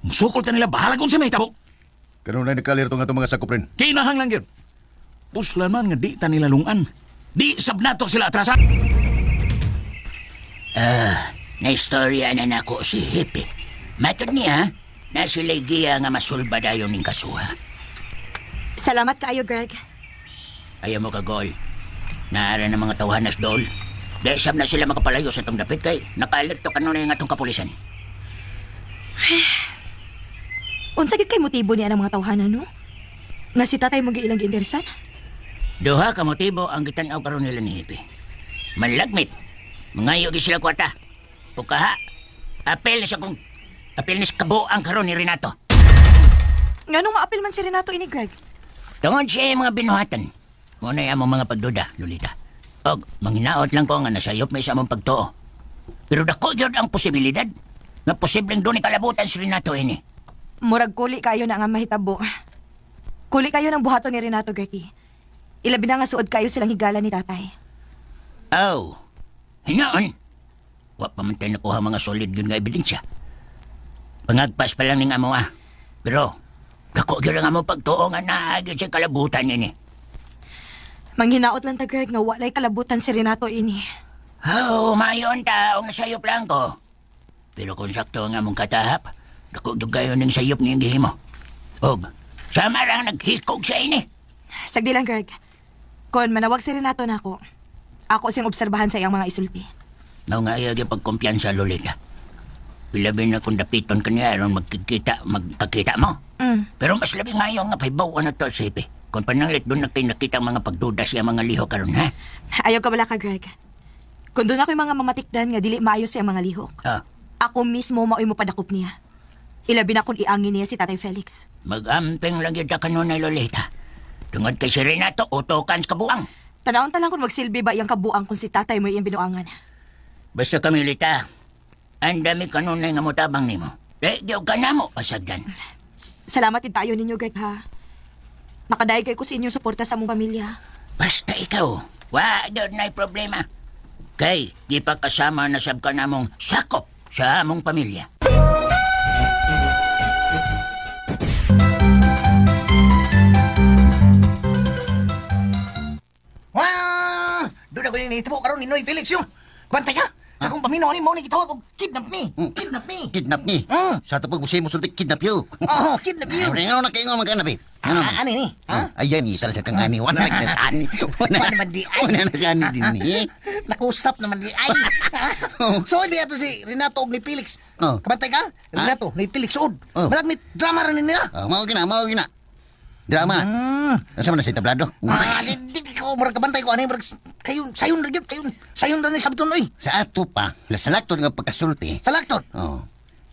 Musukol ta nila bahala kung sa may tabo. Kanunay nakalerto nga itong mga sakop rin. Kinahanglan gyud. Puslan man nga di ta nila lungan. Di sab nato sila atrasan. Naistorya na nako si Hippie. Matod niya, na sila'y giya nga masulba dayon ning kasuha. Salamat kaayo, Greg. Ayaw mo kagol. Naara ng mga tawhanas dol. Di sab na sila makapalayo sa itong dapit kay nakaalerto kanunay nga itong kapulisan. Unsa gyud kay motibo niya ang mga tawhana no? Nga si tatay mo giilang giinteresan? Duha ka motibo ang gitan-aw karon nila ni Hippie. Malagmit. Mangayo gyud sila kwarta. O kaha, apel na siya kung apel na sa kabuang karon ni Renato. Nganong maapil man si Renato ini, Greg? Tungod siya yung mga binuhatan. Muna yung among mga pagduda, Lolita. Og manginaot lang ko nga nasayop may sa among pagtuo. Pero dako gyud ang posibilidad nga posibleng doon kalabutan si Renato ini. Murag kuli kayo na nga mahitabo. Kuli kayo ng buhaton ni Renato, Gertie. Ilabi na nga suod kayo silang higala ni tatay. Oh, Hinoon, wa pa man tayo nakuha mga solid yun nga ebidensya. Pangagpas pa lang ning amo ah. Pero, dako gyud ang amo pagtuo nga naa gyud sa kalabutan ini. Manghinaot lang ta, Greg, nga walay kalabutan si Renato ini. Oh, mayon taong nasayop lang ko. Pero kung sakto ang among katahap, dako gyud kayo ning sayop niyang gihimo. Og, sama rang naghikog sa ini. Sagdi lang, Greg. Kon manawag si Renato nako. Ako siyang obserbahan sa iyang mga isulti. Mao nga iya gyud pagkumpiyansa, Lolita. Ilabi na kung dapiton ka niya aron magkikita, magkakita mo. Pero mas labi ngayon nga pahibaw na to, Sipi. Kung pananglit doon na kayo nakita ang mga pagduda siya mga liho karon ha? Ayaw ka bala ka, Greg. Kung doon ako'y mga mamatikdan nga dili maayo sa iyang mga lihok. Ah, Ako mismo mao'y mopadakop niya. Ilabi na kung iangin niya si Tatay Felix. Mag-amping lang yun ka kanunay, Lolita. Tungod kay si Renato, utokan sa kabuang. Tanawon ta lang kung magsilbi ba iyang kabuang kung si tatay mo iyang binuangan. Basta kami, Lita. Ang dami kanunay nga motabang nimo. Di, di ka na mo, pasagdan. Salamat din tayo ninyo, Greg, ha? Makadayag kay ko sa inyong suporta sa among pamilya. Basta ikaw, wa doon na'y problema. Kay, di pa kasama na sab ka namong sakop sa among pamilya. Wah! Doon ako ni nahitabo karon ni Noy Felix yung. Bantay ka! Sa akong paminaw ni mo ni gitawag og kidnap me. Kidnap me. Kidnap ni. Mm. Sa tapos gusto mo sulti kidnap you. Oh, kidnap you. Ay, ngano na kayo nga magkanabi? Ngano? Ah, ani ni? Ha? Ayan, isa na siya kang ani. Wala na sa ani. Wala Wala naman di ay. Wala na siya ani din eh. Nakusap naman di ay. So di ato si Renato og ni Felix. Oh. Kabantay ka? Renato ni Felix ud. Oh. Malagmit drama ra ni nila. Oh, mao gina, mao gina. Drama. Mm. Asa man na si tablado? Ah, di, di, di ko murag kabantay ko ani murag kayon sayon ra gyud kayon. Sayon ra ni sabton oy. Sa ato pa, sa lakton nga pagkasulti. Sa lakton. Oh.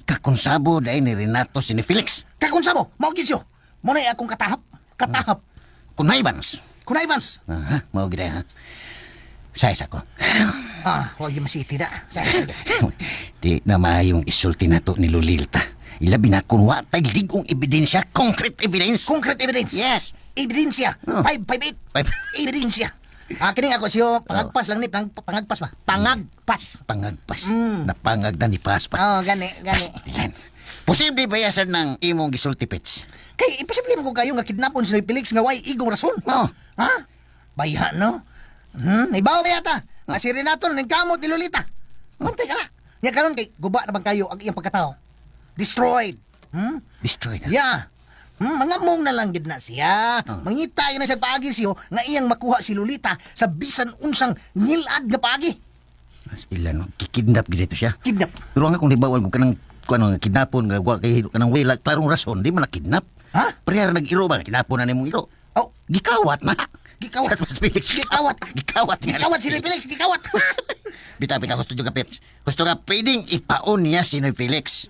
Kakonsabo dahil ni Renato si ni Felix. Kakonsabo, mao gyud siyo. Mo na akong katahap. Katahap. Kunaybans. Kunaybans. Aha, mao gina ha. Sa isa ko. Ah, wag yung masiti na. Sa isa. Di na maayong isulti na to ni Lulilta. Ilabi na kung wa tay ligong ebidensya, concrete evidence. Concrete evidence. Yes. Ebidensya. Oh. 558. Five. Ebidensya. Ah, kini ako siyo pangagpas lang ni pangagpas ba? Pangagpas. Pangagpas. Mm. Napangag na ni Paspa. Oh, gani, gani. Pastilan. Posible bayasan ng imong gisulti, Pets. Kay imposible man ko kayo nga kidnapon si Noy Felix nga way igong rason. Oo. Ha? Bayha no? Ibaw ba yata? Nga si Renato ning kamot ni Lolita. Bantay ka na. Nya karon kay guba na bang kayo ang iyang pagkatao? Destroyed. Hmm? Destroy na. Yeah. Mangamong na lang gid na siya. Oh. Mangita na siya paagi siyo nga iyang makuha si Lolita sa bisan unsang ngilad nga paagi. Pastilan, no? Kikidnap gid ito siya. Kidnap. Pero ang akong libawan kung kanang kung ano, nga kidnapon nga wa kay kanang wala klarong rason di man na kidnap. Ha? Prehar nag-iro ba kidnapon na nimong iro. Oh, Gikawat na. Gikawat. Sa Felix. Gikawat. Gikawat. nga. Gikawat si Noy Felix, gikawat. Bita bita gusto juga Pets. Gusto nga pwedeng ipaon niya si Noy Felix.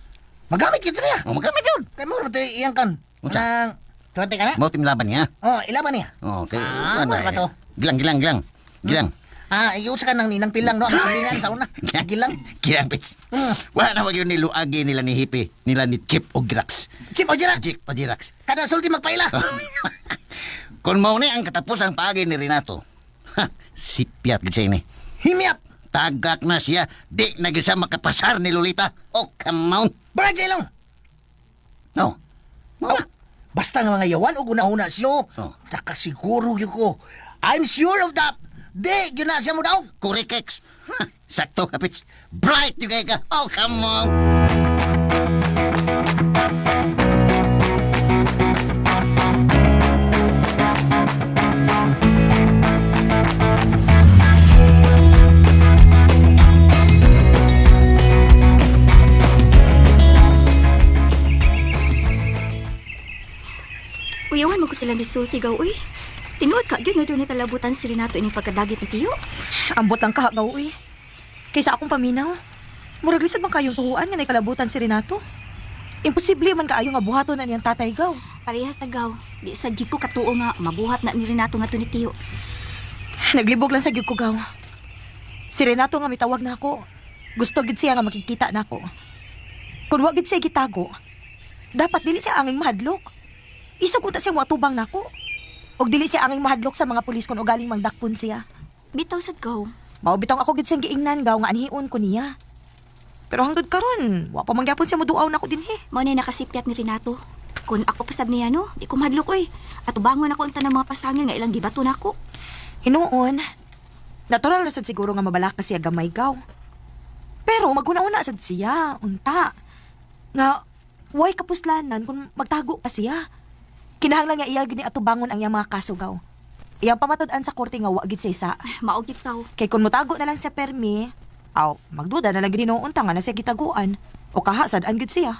Magamit gid niya. O magamit yun. Kay mo ra iyang kan. Unsa? Nang Tuwante ka na? Mao timlaban niya. Oh, ilaban niya. Oh, kay Ah, ano, mura ba eh. to? Gilang gilang gilang. Gilang. Ah, iusa ka ng ninang pilang no, ang pilingan sa una. Gilang. Gilang Pets. Mm. Wala na wag yun niluagi nila ni Hippie, nila ni Chip o Girax. Chip o Jirax. Chip o Girax. Kada sulti magpaila. Kung mao ni ang katapusang paagi ni Renato, ha, sipyat gid siya ini. Himiat. Tagak na siya, di na gyud siya makapasar ni Lolita. Oh, come on. Brad Jelong. No. Mao Oh, na. basta nga mga yawan og una-una siyo. Oh. Nakasiguro gyud ko. I'm sure of that. Di, gyud na siya mo daw. Correct, ex. Ha, sakto ka, Pits. Bright yung kay ka. Oh, come on. Uyawan mo ko sila ni Sulti gaw, uy. Tinuod ka, gyud nga doon talabutan si Renato ining pagkadagit ni Tiyo. Ambot lang kahagaw, uy. Kaysa akong paminaw. Murag lisod man kayong tuhuan nga nakalabutan si Renato. Imposible man kaayo nga buhaton na niyang tatay gaw. Parehas ta gaw. Di sa gid ko katuo nga mabuhat na ni Renato nga to ni Tiyo. Naglibog lang sa gyud ko gaw. Si Renato nga mitawag na ako. Gusto gid siya nga makikita nako. Kung wa gid siya gitago, dapat dili siya anging mahadlok. Isog unta siya moatubang nako. Og dili siya anging mahadlok sa mga pulis kung ugaling mangdakpon siya. Bitaw sad gaw. Mao bitong ako gid siyang giingnan gaw nga anhion ko niya. Pero hangtod karon, wa pa man gyapon siya moduaw nako dinhi. Mao na nakasipyat ni Renato. Kung ako pasab niya no, di ko mahadlok oy. At bangon ako ang tanang mga pasangil nga ilang gibato nako. Hinuon. Natural na sad siguro nga mabalaka siya gamay gaw. Pero maguna-una sad siya, unta. Nga way kapuslanan kung magtago pa siya. Kinahanglan nga iya gini atubangon ang iyang mga kaso gaw. Iyang pamatud-an sa korte nga wa gid siya isa. Ay, mao gid taw. Kay kung motago na lang siya permi, aw, magduda na lang gid hinuon ta nga na siya gitaguan. O kaha sad-an gid siya.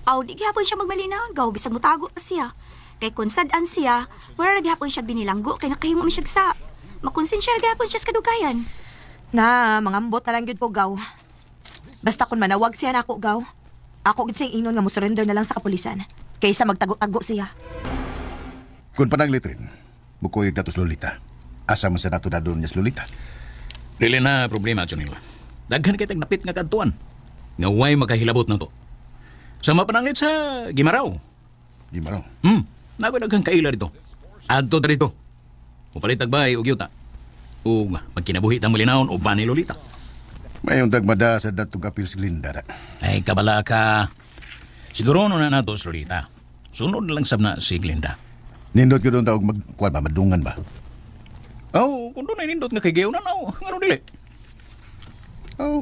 Aw, di gihapon siya magmalinawon gaw bisag motago pa siya. Kay kung sad-an siya, wala ra gihapon siya binilanggo kay nakahimo man siya sa. Makonsensya ra gihapon siya sa kadugayan. Na, mangambot na lang gyud ko gaw. Basta kung manawag siya nako gaw, ako gid siyang ingnon nga mo surrender na lang sa kapulisan kaysa magtago-tago siya. Kung pananglit rin, mukuyog nato sa Lolita. Asa man sa nato na doon niya sa Lolita. Dili na problema, Junil. Daghan kay tag napit nga kadtuan. Nga way makahilabot na to. Sa mapananglit sa Gimaraw. Di maraw. Nago daghang kaila dito. Adto ta dito. Mupalit tag bay og yuta. Ug magkinabuhi ta malinawon uban ni Lolita. Mayong tagmada sa datong apil sa Glinda. Da. Ay kabala ka. Siguro no na nato si Lolita. Sunod na lang sab na si Glinda. Nindot ko doon tawag magkuan ba, madungan ba? Oh, kung doon ay nindot nga kay Gayo na na, ngano dili? Oh,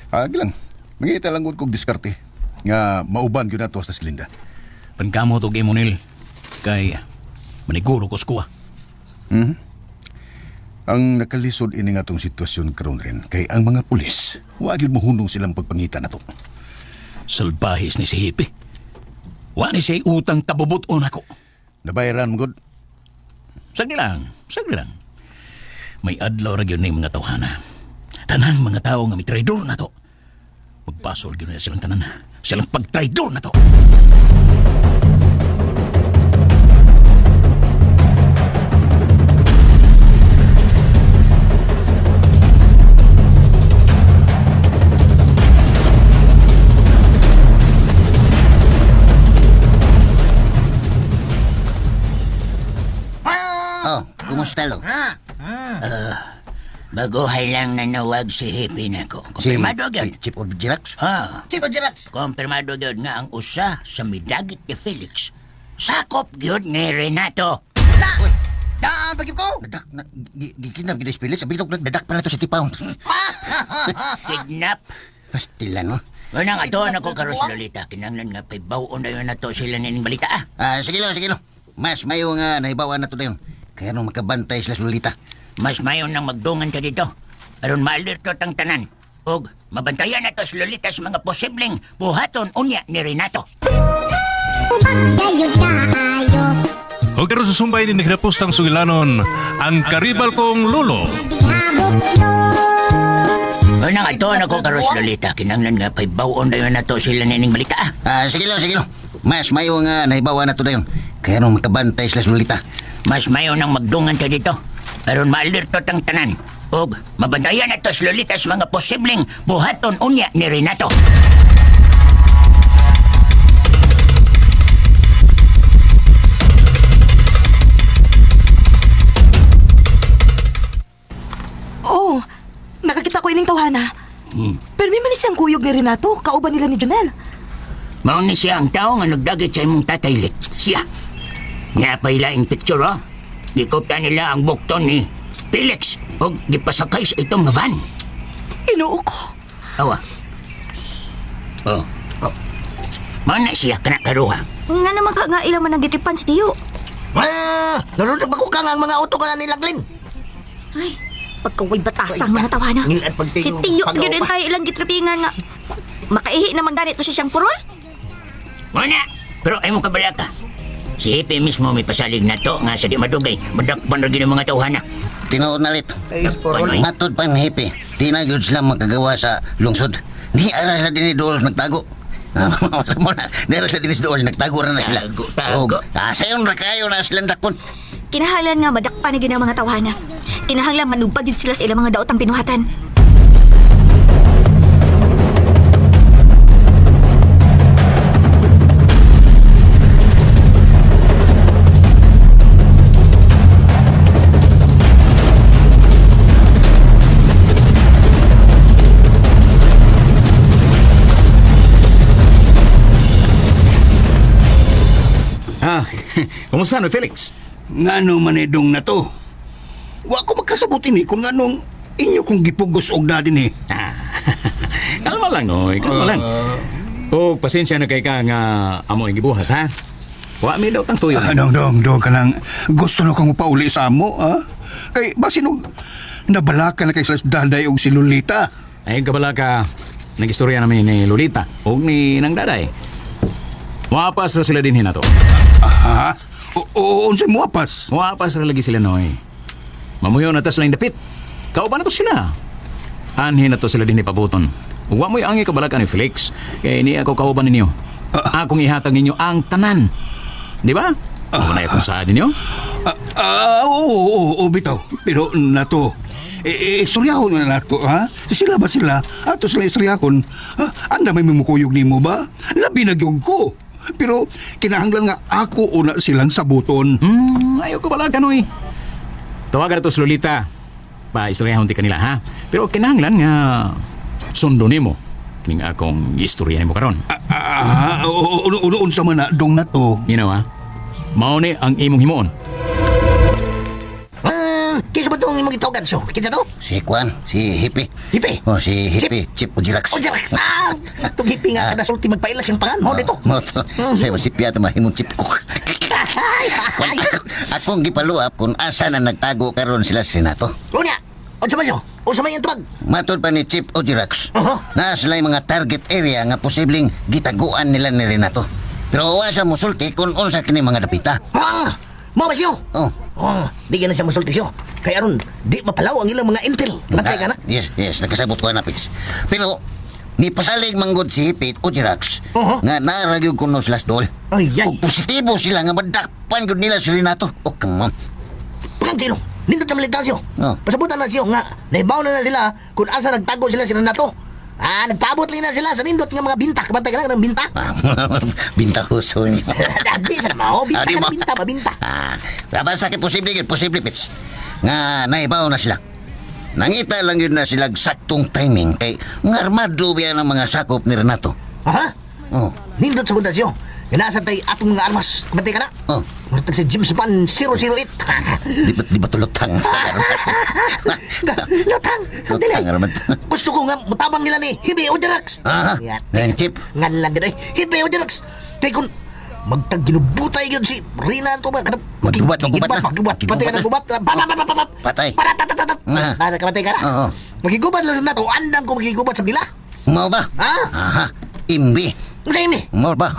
agi lang. Mangita lang gud kog diskarte nga mauban gyud nato sa Glinda. Pankamot og imo nil kay maniguro ko skuha. Ang nakalisod ini nga atong sitwasyon karon rin kay ang mga pulis, wa gyud mohunong silang pagpangita nato. Salbahis ni si Hippie. Wa ni siya utang kabubuton ako. Nabayaran mo gud. Sagdi lang, sagdi lang. May adlaw ra gyud ni mga tawhana. Tanang mga tao nga mitraidor na to. Magbasol gyud na silang tanan. Silang pagtraidor na to. Oh, kumusta lo? Baguhay lang nanawag si Hippie nako. Kumpirmado gyud. Si Chief of Jirax? Ah, Chief of Jirax. kumpirmado gyud nga ang usa sa midagit ni Felix. Sakop gyud ni Renato. Da! Daan pag ko. Dadak na gikinab gid si Felix, bilog nagdadak pa na to sa tipawn. Kidnap. Pastila no. Wala nga to nako karon si Lolita. Kinanglan nga paybaw-on na yun na to sila nining balita ah. Ah, sige lo, sige lo. Mas mayo nga nahibawan na to dayon. Kaya nung makabantay sila sa Lolita. Mas mayon nang magdungan ka dito. Aron maalerto tang tanan. Og mabantayan na to si Lolita sa mga posibleng buhaton unya ni Renato. O karon sa sumbay ni nagdapos tang sugilanon, ang karibal kong lolo. Wala nga to nako karon si Lolita. Kinanglan nga paybaw-on na yun na to sila nining balita ah. Ah, sige lo, sige lo. Mas mayo nga nahibawan na to dayon. Kaya nung makabantay sila sa Lolita. Mas mayo nang magdungan ka dito. Aron maalerto tang tanan. Og mabantayan na to si Lolita sa mga posibleng buhaton unya ni Renato. Oh, nakakita ko ining tawhana. Pero may man siyang kuyog ni Renato, kauban nila ni Jonel. Mao ni siya ang tao nga nagdagit sa imong tatay Lit. Siya. Nga pa ilaing picture, oh. Gikopya nila ang bukton ni Felix og gipasakay sa itong nga van. Inoo ko. Awa. Oh. Oh. Mao na siya kana karuha. Nga naman ka nga ilang man ang gitripan si Tiyo. Ah, narunod ba ko ka nga ang mga auto ka na nila Glenn? Ay, pagkaway batasang mga tawhana. Ngilat pagtingog, Si Tiyo pagaw gyud pa. tayo ilang gitripingan nga. Makaihi naman ganito siya siyang purol. Mao na. Pero ay mo kabalaka. Si Hepe mismo may pasalig na to nga sa di madugay. Madakpan ra gyud ang mga tawhana. Tinuod na lit. Ay, Dakpan, oy. Matod pa ni Hepe, di na gyud sila makagawa sa lungsod. Ni ara sila dinhi dool nagtago. Sa mo na, Di ara sila dinhi sa dool nagtago ra na sila. Tago, tago. Og, sayon ra kayo na silang dakpon. Kinahanglan nga madakpan na gyud ang mga tawhana. Kinahanglan manubag gyud sila sa ilang mga daotang binuhatan. Kumusta no, Felix? Ngano man eh, dong na to? Wa ko magkasabot ini kung nganong inyo kong gipugos og na din eh. Kalma lang, Noy. Kalma lang. O, pasensya na kay ka nga amo ang gibuhat, ha? Wa mi daw tang tuyo. Ah, dong, dong, dong, kanang gusto na kong pauli sa amo, ha? Kay, basin og nabalaka na kay sila daday og si Lolita. Ay, kabala ka, nag-istorya namin ni Lolita o ni Nang Daday. Muapas ra sila din hinato. Ha? O, unsay muapas? Muapas ra lagi sila, Noy. Mamuyo na tas lang dapit. Kauban na to sila. Anhin na to sila din ipabuton. Wa mo'y angi kabalakan ni Felix. Kaya ini ako kauban ninyo. Akong ihatag ninyo ang tanan. Di ba? Ako na akong saad ninyo. Oo, oo, oo, bitaw. Pero nato, istoryahon na nato, ha? Sila ba sila? Ato sila istoryahon. Ha? Anda may mimukuyog nimo ba? Labi na gyud ko. Pero kinahanglan nga ako una silang sabuton. Ayaw ko balakan, oy. Tawagan na to si Lolita. Pa, istoryahon ti kanila, ha? Pero kinahanglan nga sundo nimo kining akong istorya nimo karon. Oo, oo, unsa man na dong na to. You know, ha? Mao ni ang imong himuon. Kinsa ba itong imong gitawagan so? Kinsa to? Si Kwan, si Hippie. Hippie? Oh, si Hippie, Chip Ujirax. O Jirax! Ah! Itong hippie nga kanasulti magpailas yung pangan. Mo dito. Mo to. Say masipya ta mahimong chip ko. Kwan, akong gipaluap kung asa na nagtago karon sila si Renato. Unya! Unsa man siyo? Unsa man yung tubag? Matod pa ni Chip Ojirax. Na sila yung mga target area nga posibleng gitaguan nila ni Renato. Pero wa siya musulti kung unsa kini mga dapita. Ah! Mo ba siyo? Oh. Oh, di ganun siya musulti siyo. Kaya aron, di mapalaw ang ilang mga intel. Bantay ka na. Yes, yes, nakasabot ko na, Pits. Pero, ni pasalig manggod si Pete Ojirax nga naaragyog kuno sila sa dol. Ay, ay. Ug positibo sila nga madakpan gud nila si Renato. Oh, come on. Pakang sino? Nindot na malitan siyo. Oh. Pasabutan na siyo nga, naibaw na na sila kung asa nagtago sila si Renato. Ah, nagpaabot lang na sila sa nindot nga mga binta. Kabantay ka na ng binta. Binta huso niya. Di sa mao, binta Ah, di ka mo. na, binta ba, binta. Ah, basta kay posible gyud, posible Pits. Nga naibaw na sila. Nangita lang yun na sila saktong timing kay nga armado biya ng mga sakop ni Renato. Aha? Oh. Nindot sa bunta siyo. Nga nasa tay atong mga armas. Kabantay ka na. Oh. Murtag si James Bond 008. Di ba tulutang? Lutang! Lutang raman. Gusto ko nga mutabang nila ni Hibi Ojarax. Aha. Then chip. Ngan lang gid ay Hibi Ojarax. Kay kun magtag ginubutay gyud si Rina to ba kanang Maggubat, maggubat na. Maggubat, patay ka na gubat. Pa pa pa pa pa. Patay. Paratatatat. Ah. Para kamatay ka na. Oo. Magigubat lang sa nato, andam ko magigubat sa bila. Mao ba? Ha? Aha. Imbi. Unsa imbi? Mao ba?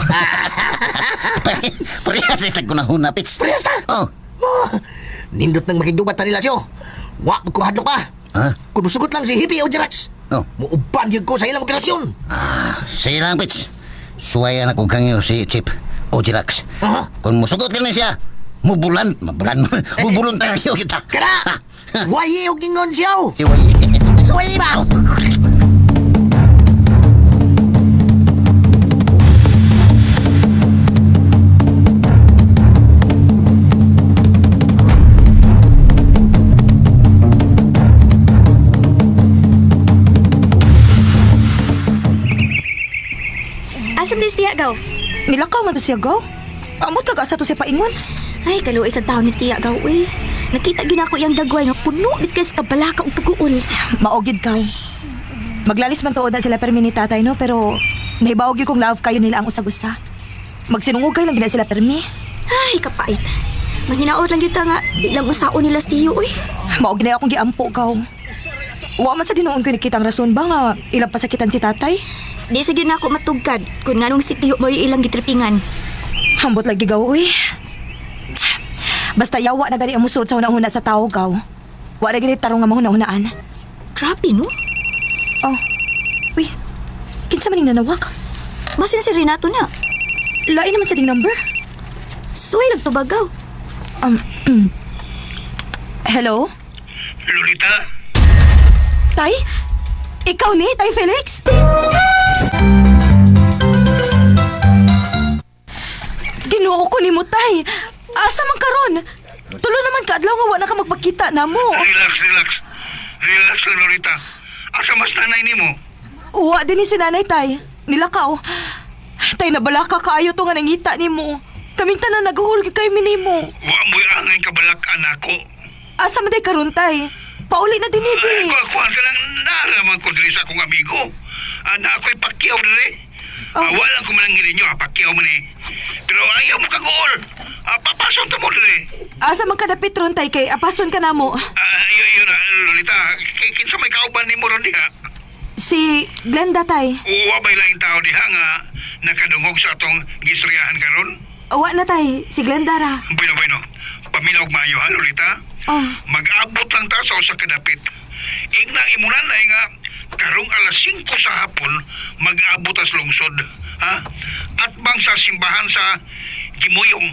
Parehas sa tagkunahuna, Pits. Parehas ta? Oh. Oh, nindot nang makigubat na nila siyo. Wa magkumahadlok pa. Ha? Kung musugot lang si Hippie Ojarax. Oh. Muuban gyud ko sa ilang operasyon. Ah, sige lang, Pits. Suwayan ako kangyo si Chip Ojirax. Aha. Kung musugot ka na siya, mubulan, mabulan, mubuluntaryo kita. Kana! Wayi og ingon siya. Si Wayi. Suwayi ba? Asa man siya gaw? Nilakaw man to siya, gaw. Amot kag asa to siya paingon. Ay, kaluoy sa taon ni Tiya gaw eh. Nakita gina ko iyang dagway nga puno gid kay sa kabalaka ug kaguol. Maogid kaw. Maglalis man tuod na sila permi ni tatay, no? Pero nahibaw gyud kong love kayo nila ang usag-usa. Magsinungog kayo lang gina sila permi. Ay, kapait. Manghinaot lang kita nga di lang usaon nila si Tiyo uy. Maog na akong giampo kaw. Wa man sa dinuon ko nakita ang rason ba nga ilang pasakitan si tatay? Di sa gyud na ako matugkad kung nganong si Tiyo mo ilang gitripingan. Hambot lagi gaw, uy. Basta yawa na gani ang musod sa hunahuna sa tao, gaw. Wa na gani tarong nga mahuna-hunaan. Grabe no? Oh. Uy, kinsa man ning nanawag? Basin si Renato na. Lain naman sa ding number. Suway lang tubagaw. Hello? Lolita, Tay? Ikaw ni, Tay Felix? Ginoo ko ni mo, Tay. Asa man karon? Tulo naman kaadlaw nga wa na ka magpakita namo. relax, relax. Relax lang, Lolita. Asa mas nanay nimo? Uwa din ni si nanay, Tay. Nilakaw. Tay, nabalaka kaayo to nga nangita nimo. Kaming tanan naguol gyud kay minimo. Wa mo'y angay kabalak anak ko. Asa man day karon tay? Pauli na dinhi bi. Kuan ka lang naaraman ko diri sa akong amigo. Na ako'y pakyaw diri. Oh. Ah, wala ko man ang ninyo, pakyaw man eh. Pero ayaw mo kaguol. Papason ta mo diri. Asa man kadapit ron tay kay apason ka namo. Yun, yun, Lolita, kinsa may kauban nimo ron diha? Si Glenda tay. Wa ba'y laing tao diha nga nakadungog sa atong gistoryahan karon? Wa na tay, si Glenda ra. Bueno, bueno. Paminaw og maayo ha, Lolita. Oh. Mag-abot lang ta sa usa ka dapit. Ignang imo nanay nga karong alas 5 sa hapon mag-abot tas lungsod, ha? At bang sa simbahan sa Gimuyong,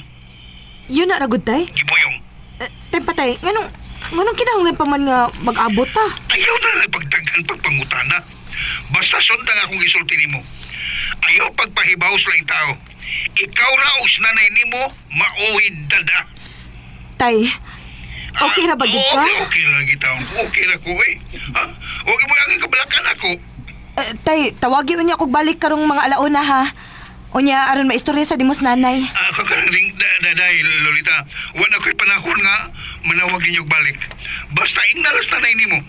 Yun na ra gud tay. Gimuyong. Eh, tay patay, nganong nganong kinahanglan pa man nga mag-abot ta? Ayaw na lang pagdaghan pagpangutana. Basta sundang akong gisulti nimo. Ayaw pagpahibaw sa laing tao. Ikaw ra og nanay nimo maoy dada. Tay, okay ra ba gid ka? Okay, okay ra gid ko. Okay ra ko eh. Ha? Okay mo ang kabalakan ako. Eh, tay, tawagi unya kog balik karong mga alauna ha. Unya aron maistorya sa dimos nanay. Ako ka lang ring daday, Lolita. Wala ko'y panahon nga manawag ninyo balik. Basta ingnalas nanay nimo.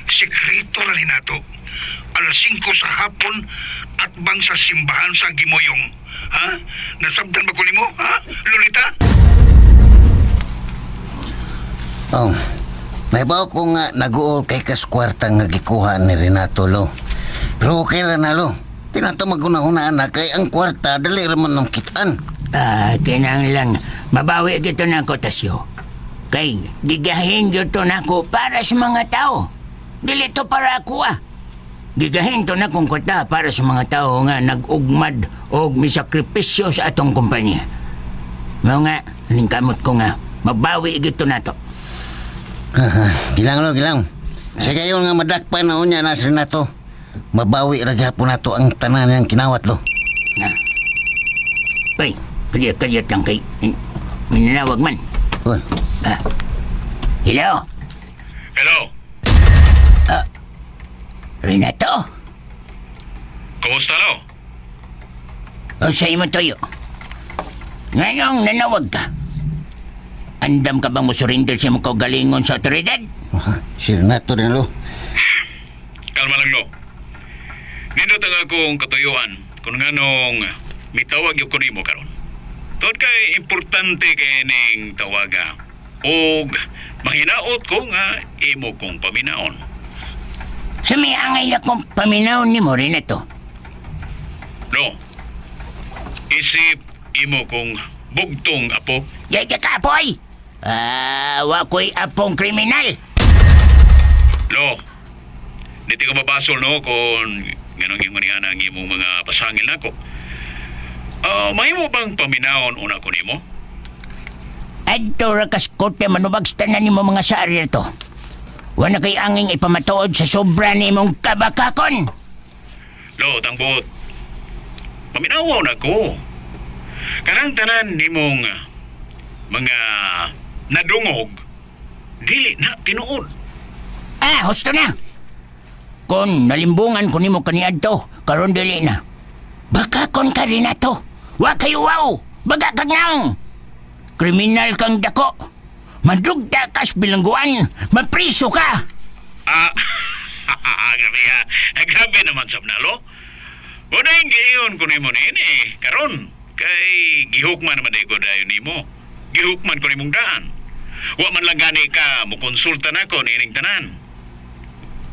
Sekreto ra ni nato. Alas 5 sa hapon at bang sa simbahan sa Gimoyong. Ha? Nasabtan ba ko nimo? Ha? Lolita? Oh. Nahibaw ko nga naguol kay kas kwarta nga gikuha ni Renato lo. Pero okay ra na lo. Di na ta maguna-hunaan na kay ang kwarta dali ra man ng kitaan. Ah, kinahanglan mabawi gito nako Tasyo. Kay gigahin gyud to nako para sa mga tao. Dili to para ako ah. Gigahin to na kong kwarta para sa mga tao nga nag-ugmad og misakripisyo sa atong kumpanya. Mao nga, ningkamot ko nga, mabawi gyud to nato. Gilang lo, gilang. Sa gayon nga madakpan na unya na si Renato. Mabawi ra gyapon nato ang tanan niyang kinawat lo. Na. Uy, kadiyot lang kay minanawag man. Uy, Ah. Hello, Hello. Renato? Kumusta lo? O sa imo toyo. Ngayong nanawag ka. Andam ka bang mosurrender sa imong kaugalingon sa otoridad? si Renato din lo. Kalma lang lo. Nindot ang akong katuyuan kung nganong mitawag yung kunimo karon. Tuod kay importante kay ning tawaga. Og mahinaot ko nga imo kong paminaon. Sa may angay na kong paminaw ni mo, Renato. No. Isip imo kong bugtong apo. Yay ka ka, apoy! Ah, wa ko'y apong kriminal. Lo. Dito ka mabasol no kung ganong yung niya ang imong mga pasangil nako. Ah, mahimo bang paminaon una ko nimo? Adto ra kas korte manubag sa tanan nimo mga saari to. Wa na kay anging ipamatuod sa sobra nimong kabakakon. Lo, tangbot. Paminawaw na ko. Kanang tanan nimong mga nadungog, dili na tinuod. Ah, husto na. Kung nalimbungan ko nimo kaniadto, karon dili na. Bakakon ka rin ato. Wa kayo wow. Baga kag naong. Kriminal kang dako. Mandugta kas bilangguan. Mapriso ka. Ah, grabe ha. Grabe naman sa nalo. Una yung giyon ko nimo niini. Karon, kay gihukman naman di ko dayon nimo. Gihukman ko nimong daan. Wa man lang gani ka mokonsulta nako niining tanan.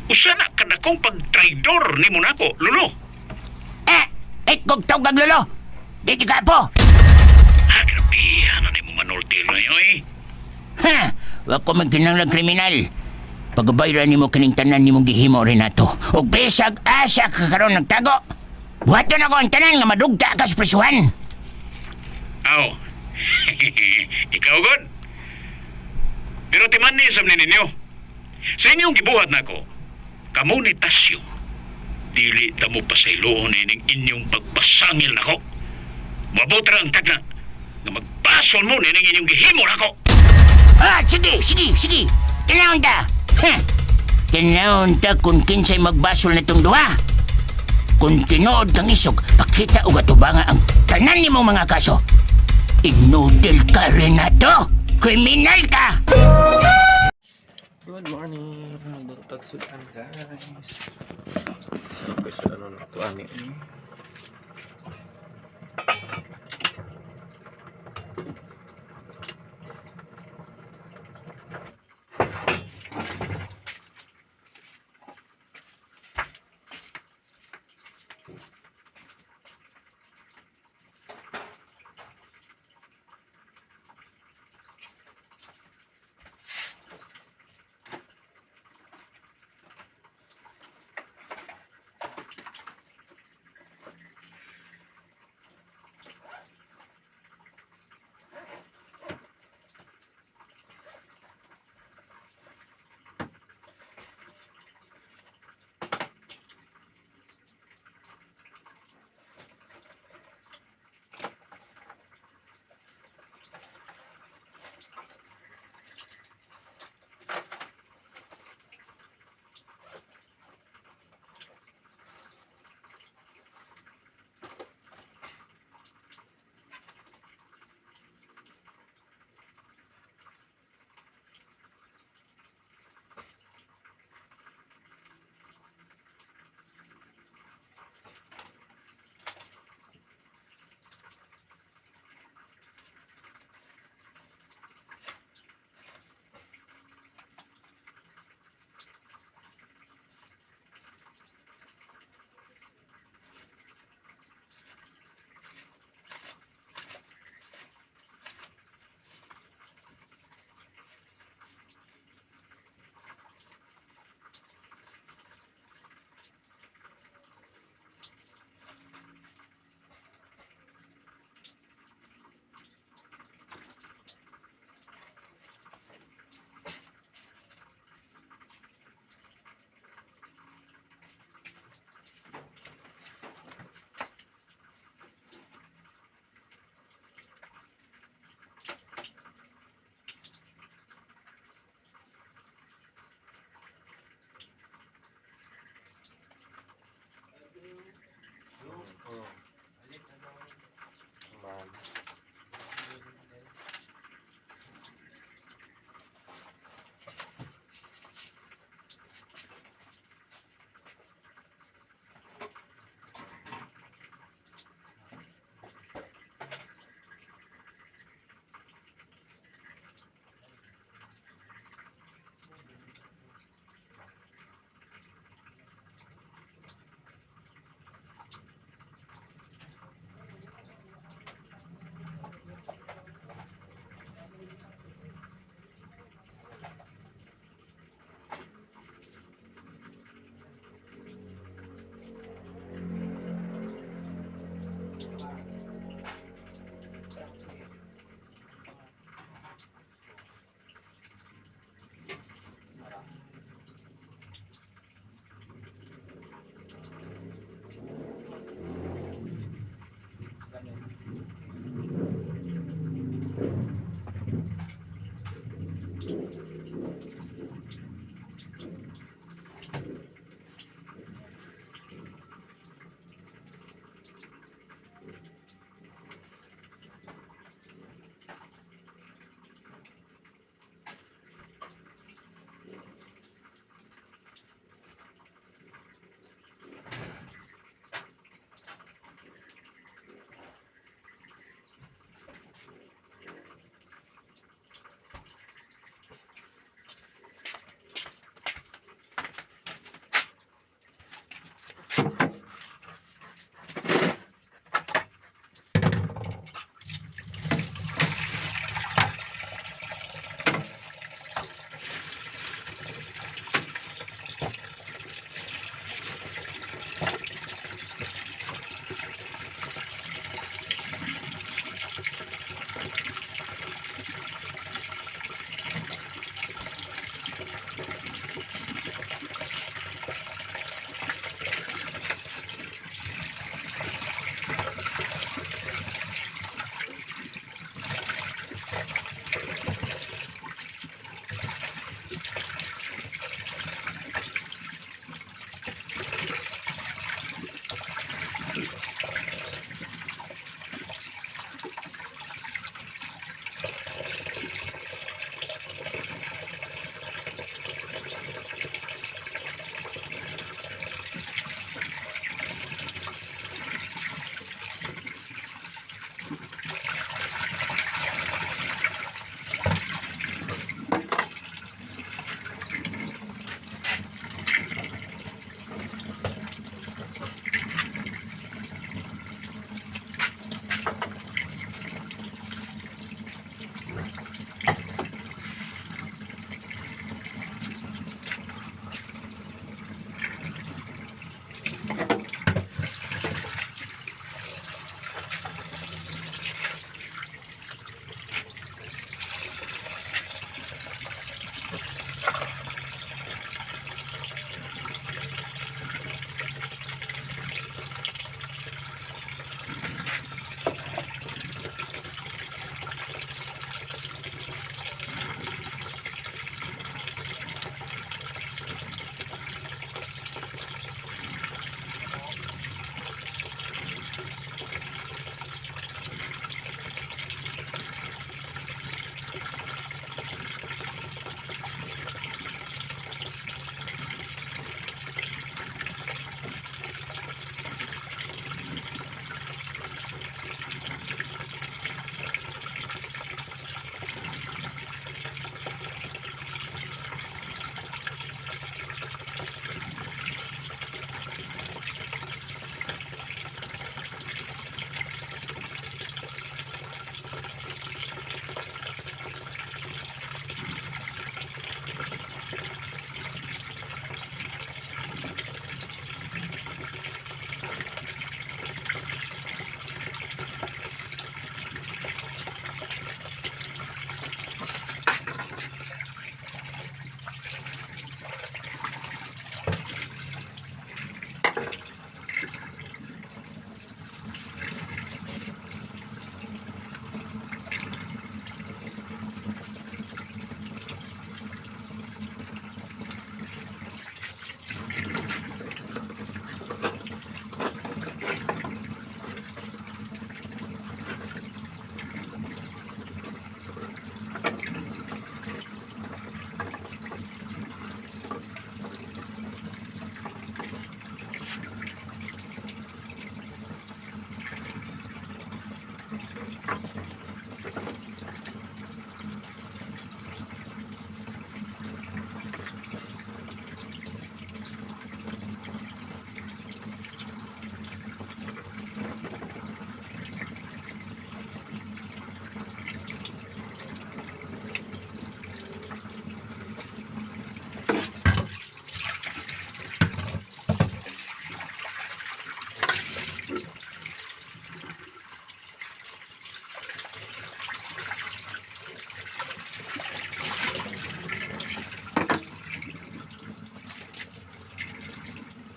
Usa na kadakong pagtraidor nimo nako, lulo. Eh, eh, kog tawag lolo. Di ka po. Ah, grabe, ano nimo manulti na eh. Ha, wa ko magkinahanglang kriminal. Pagabayran nimo kining tanan nimong gihimo Renato. Og bisag asa ka karon nagtago. Buhaton ako ang tanan nga madugta ka sa prisuhan. Aw. Ikaw, God. Pero timan ni sa ninyo. Sa inyong gibuhat nako, kamo ni Tasyo, dili ta mo pasayloon ining inyong pagpasangil nako. Mabot ra ang tagna nga magbasol mo nining inyong gihimo nako. Ah, sige, sige, sige. Tinawon ta. Ha. Tinawon ta kung kinsay magbasol nitong duha. Kung tinuod kang isog, pakita og atubanga ang tanan nimong mga kaso. Inutil ka, Renato! Kriminal ka! Good morning. Magdutag sudan, guys. Sa pwesto ano na to ani.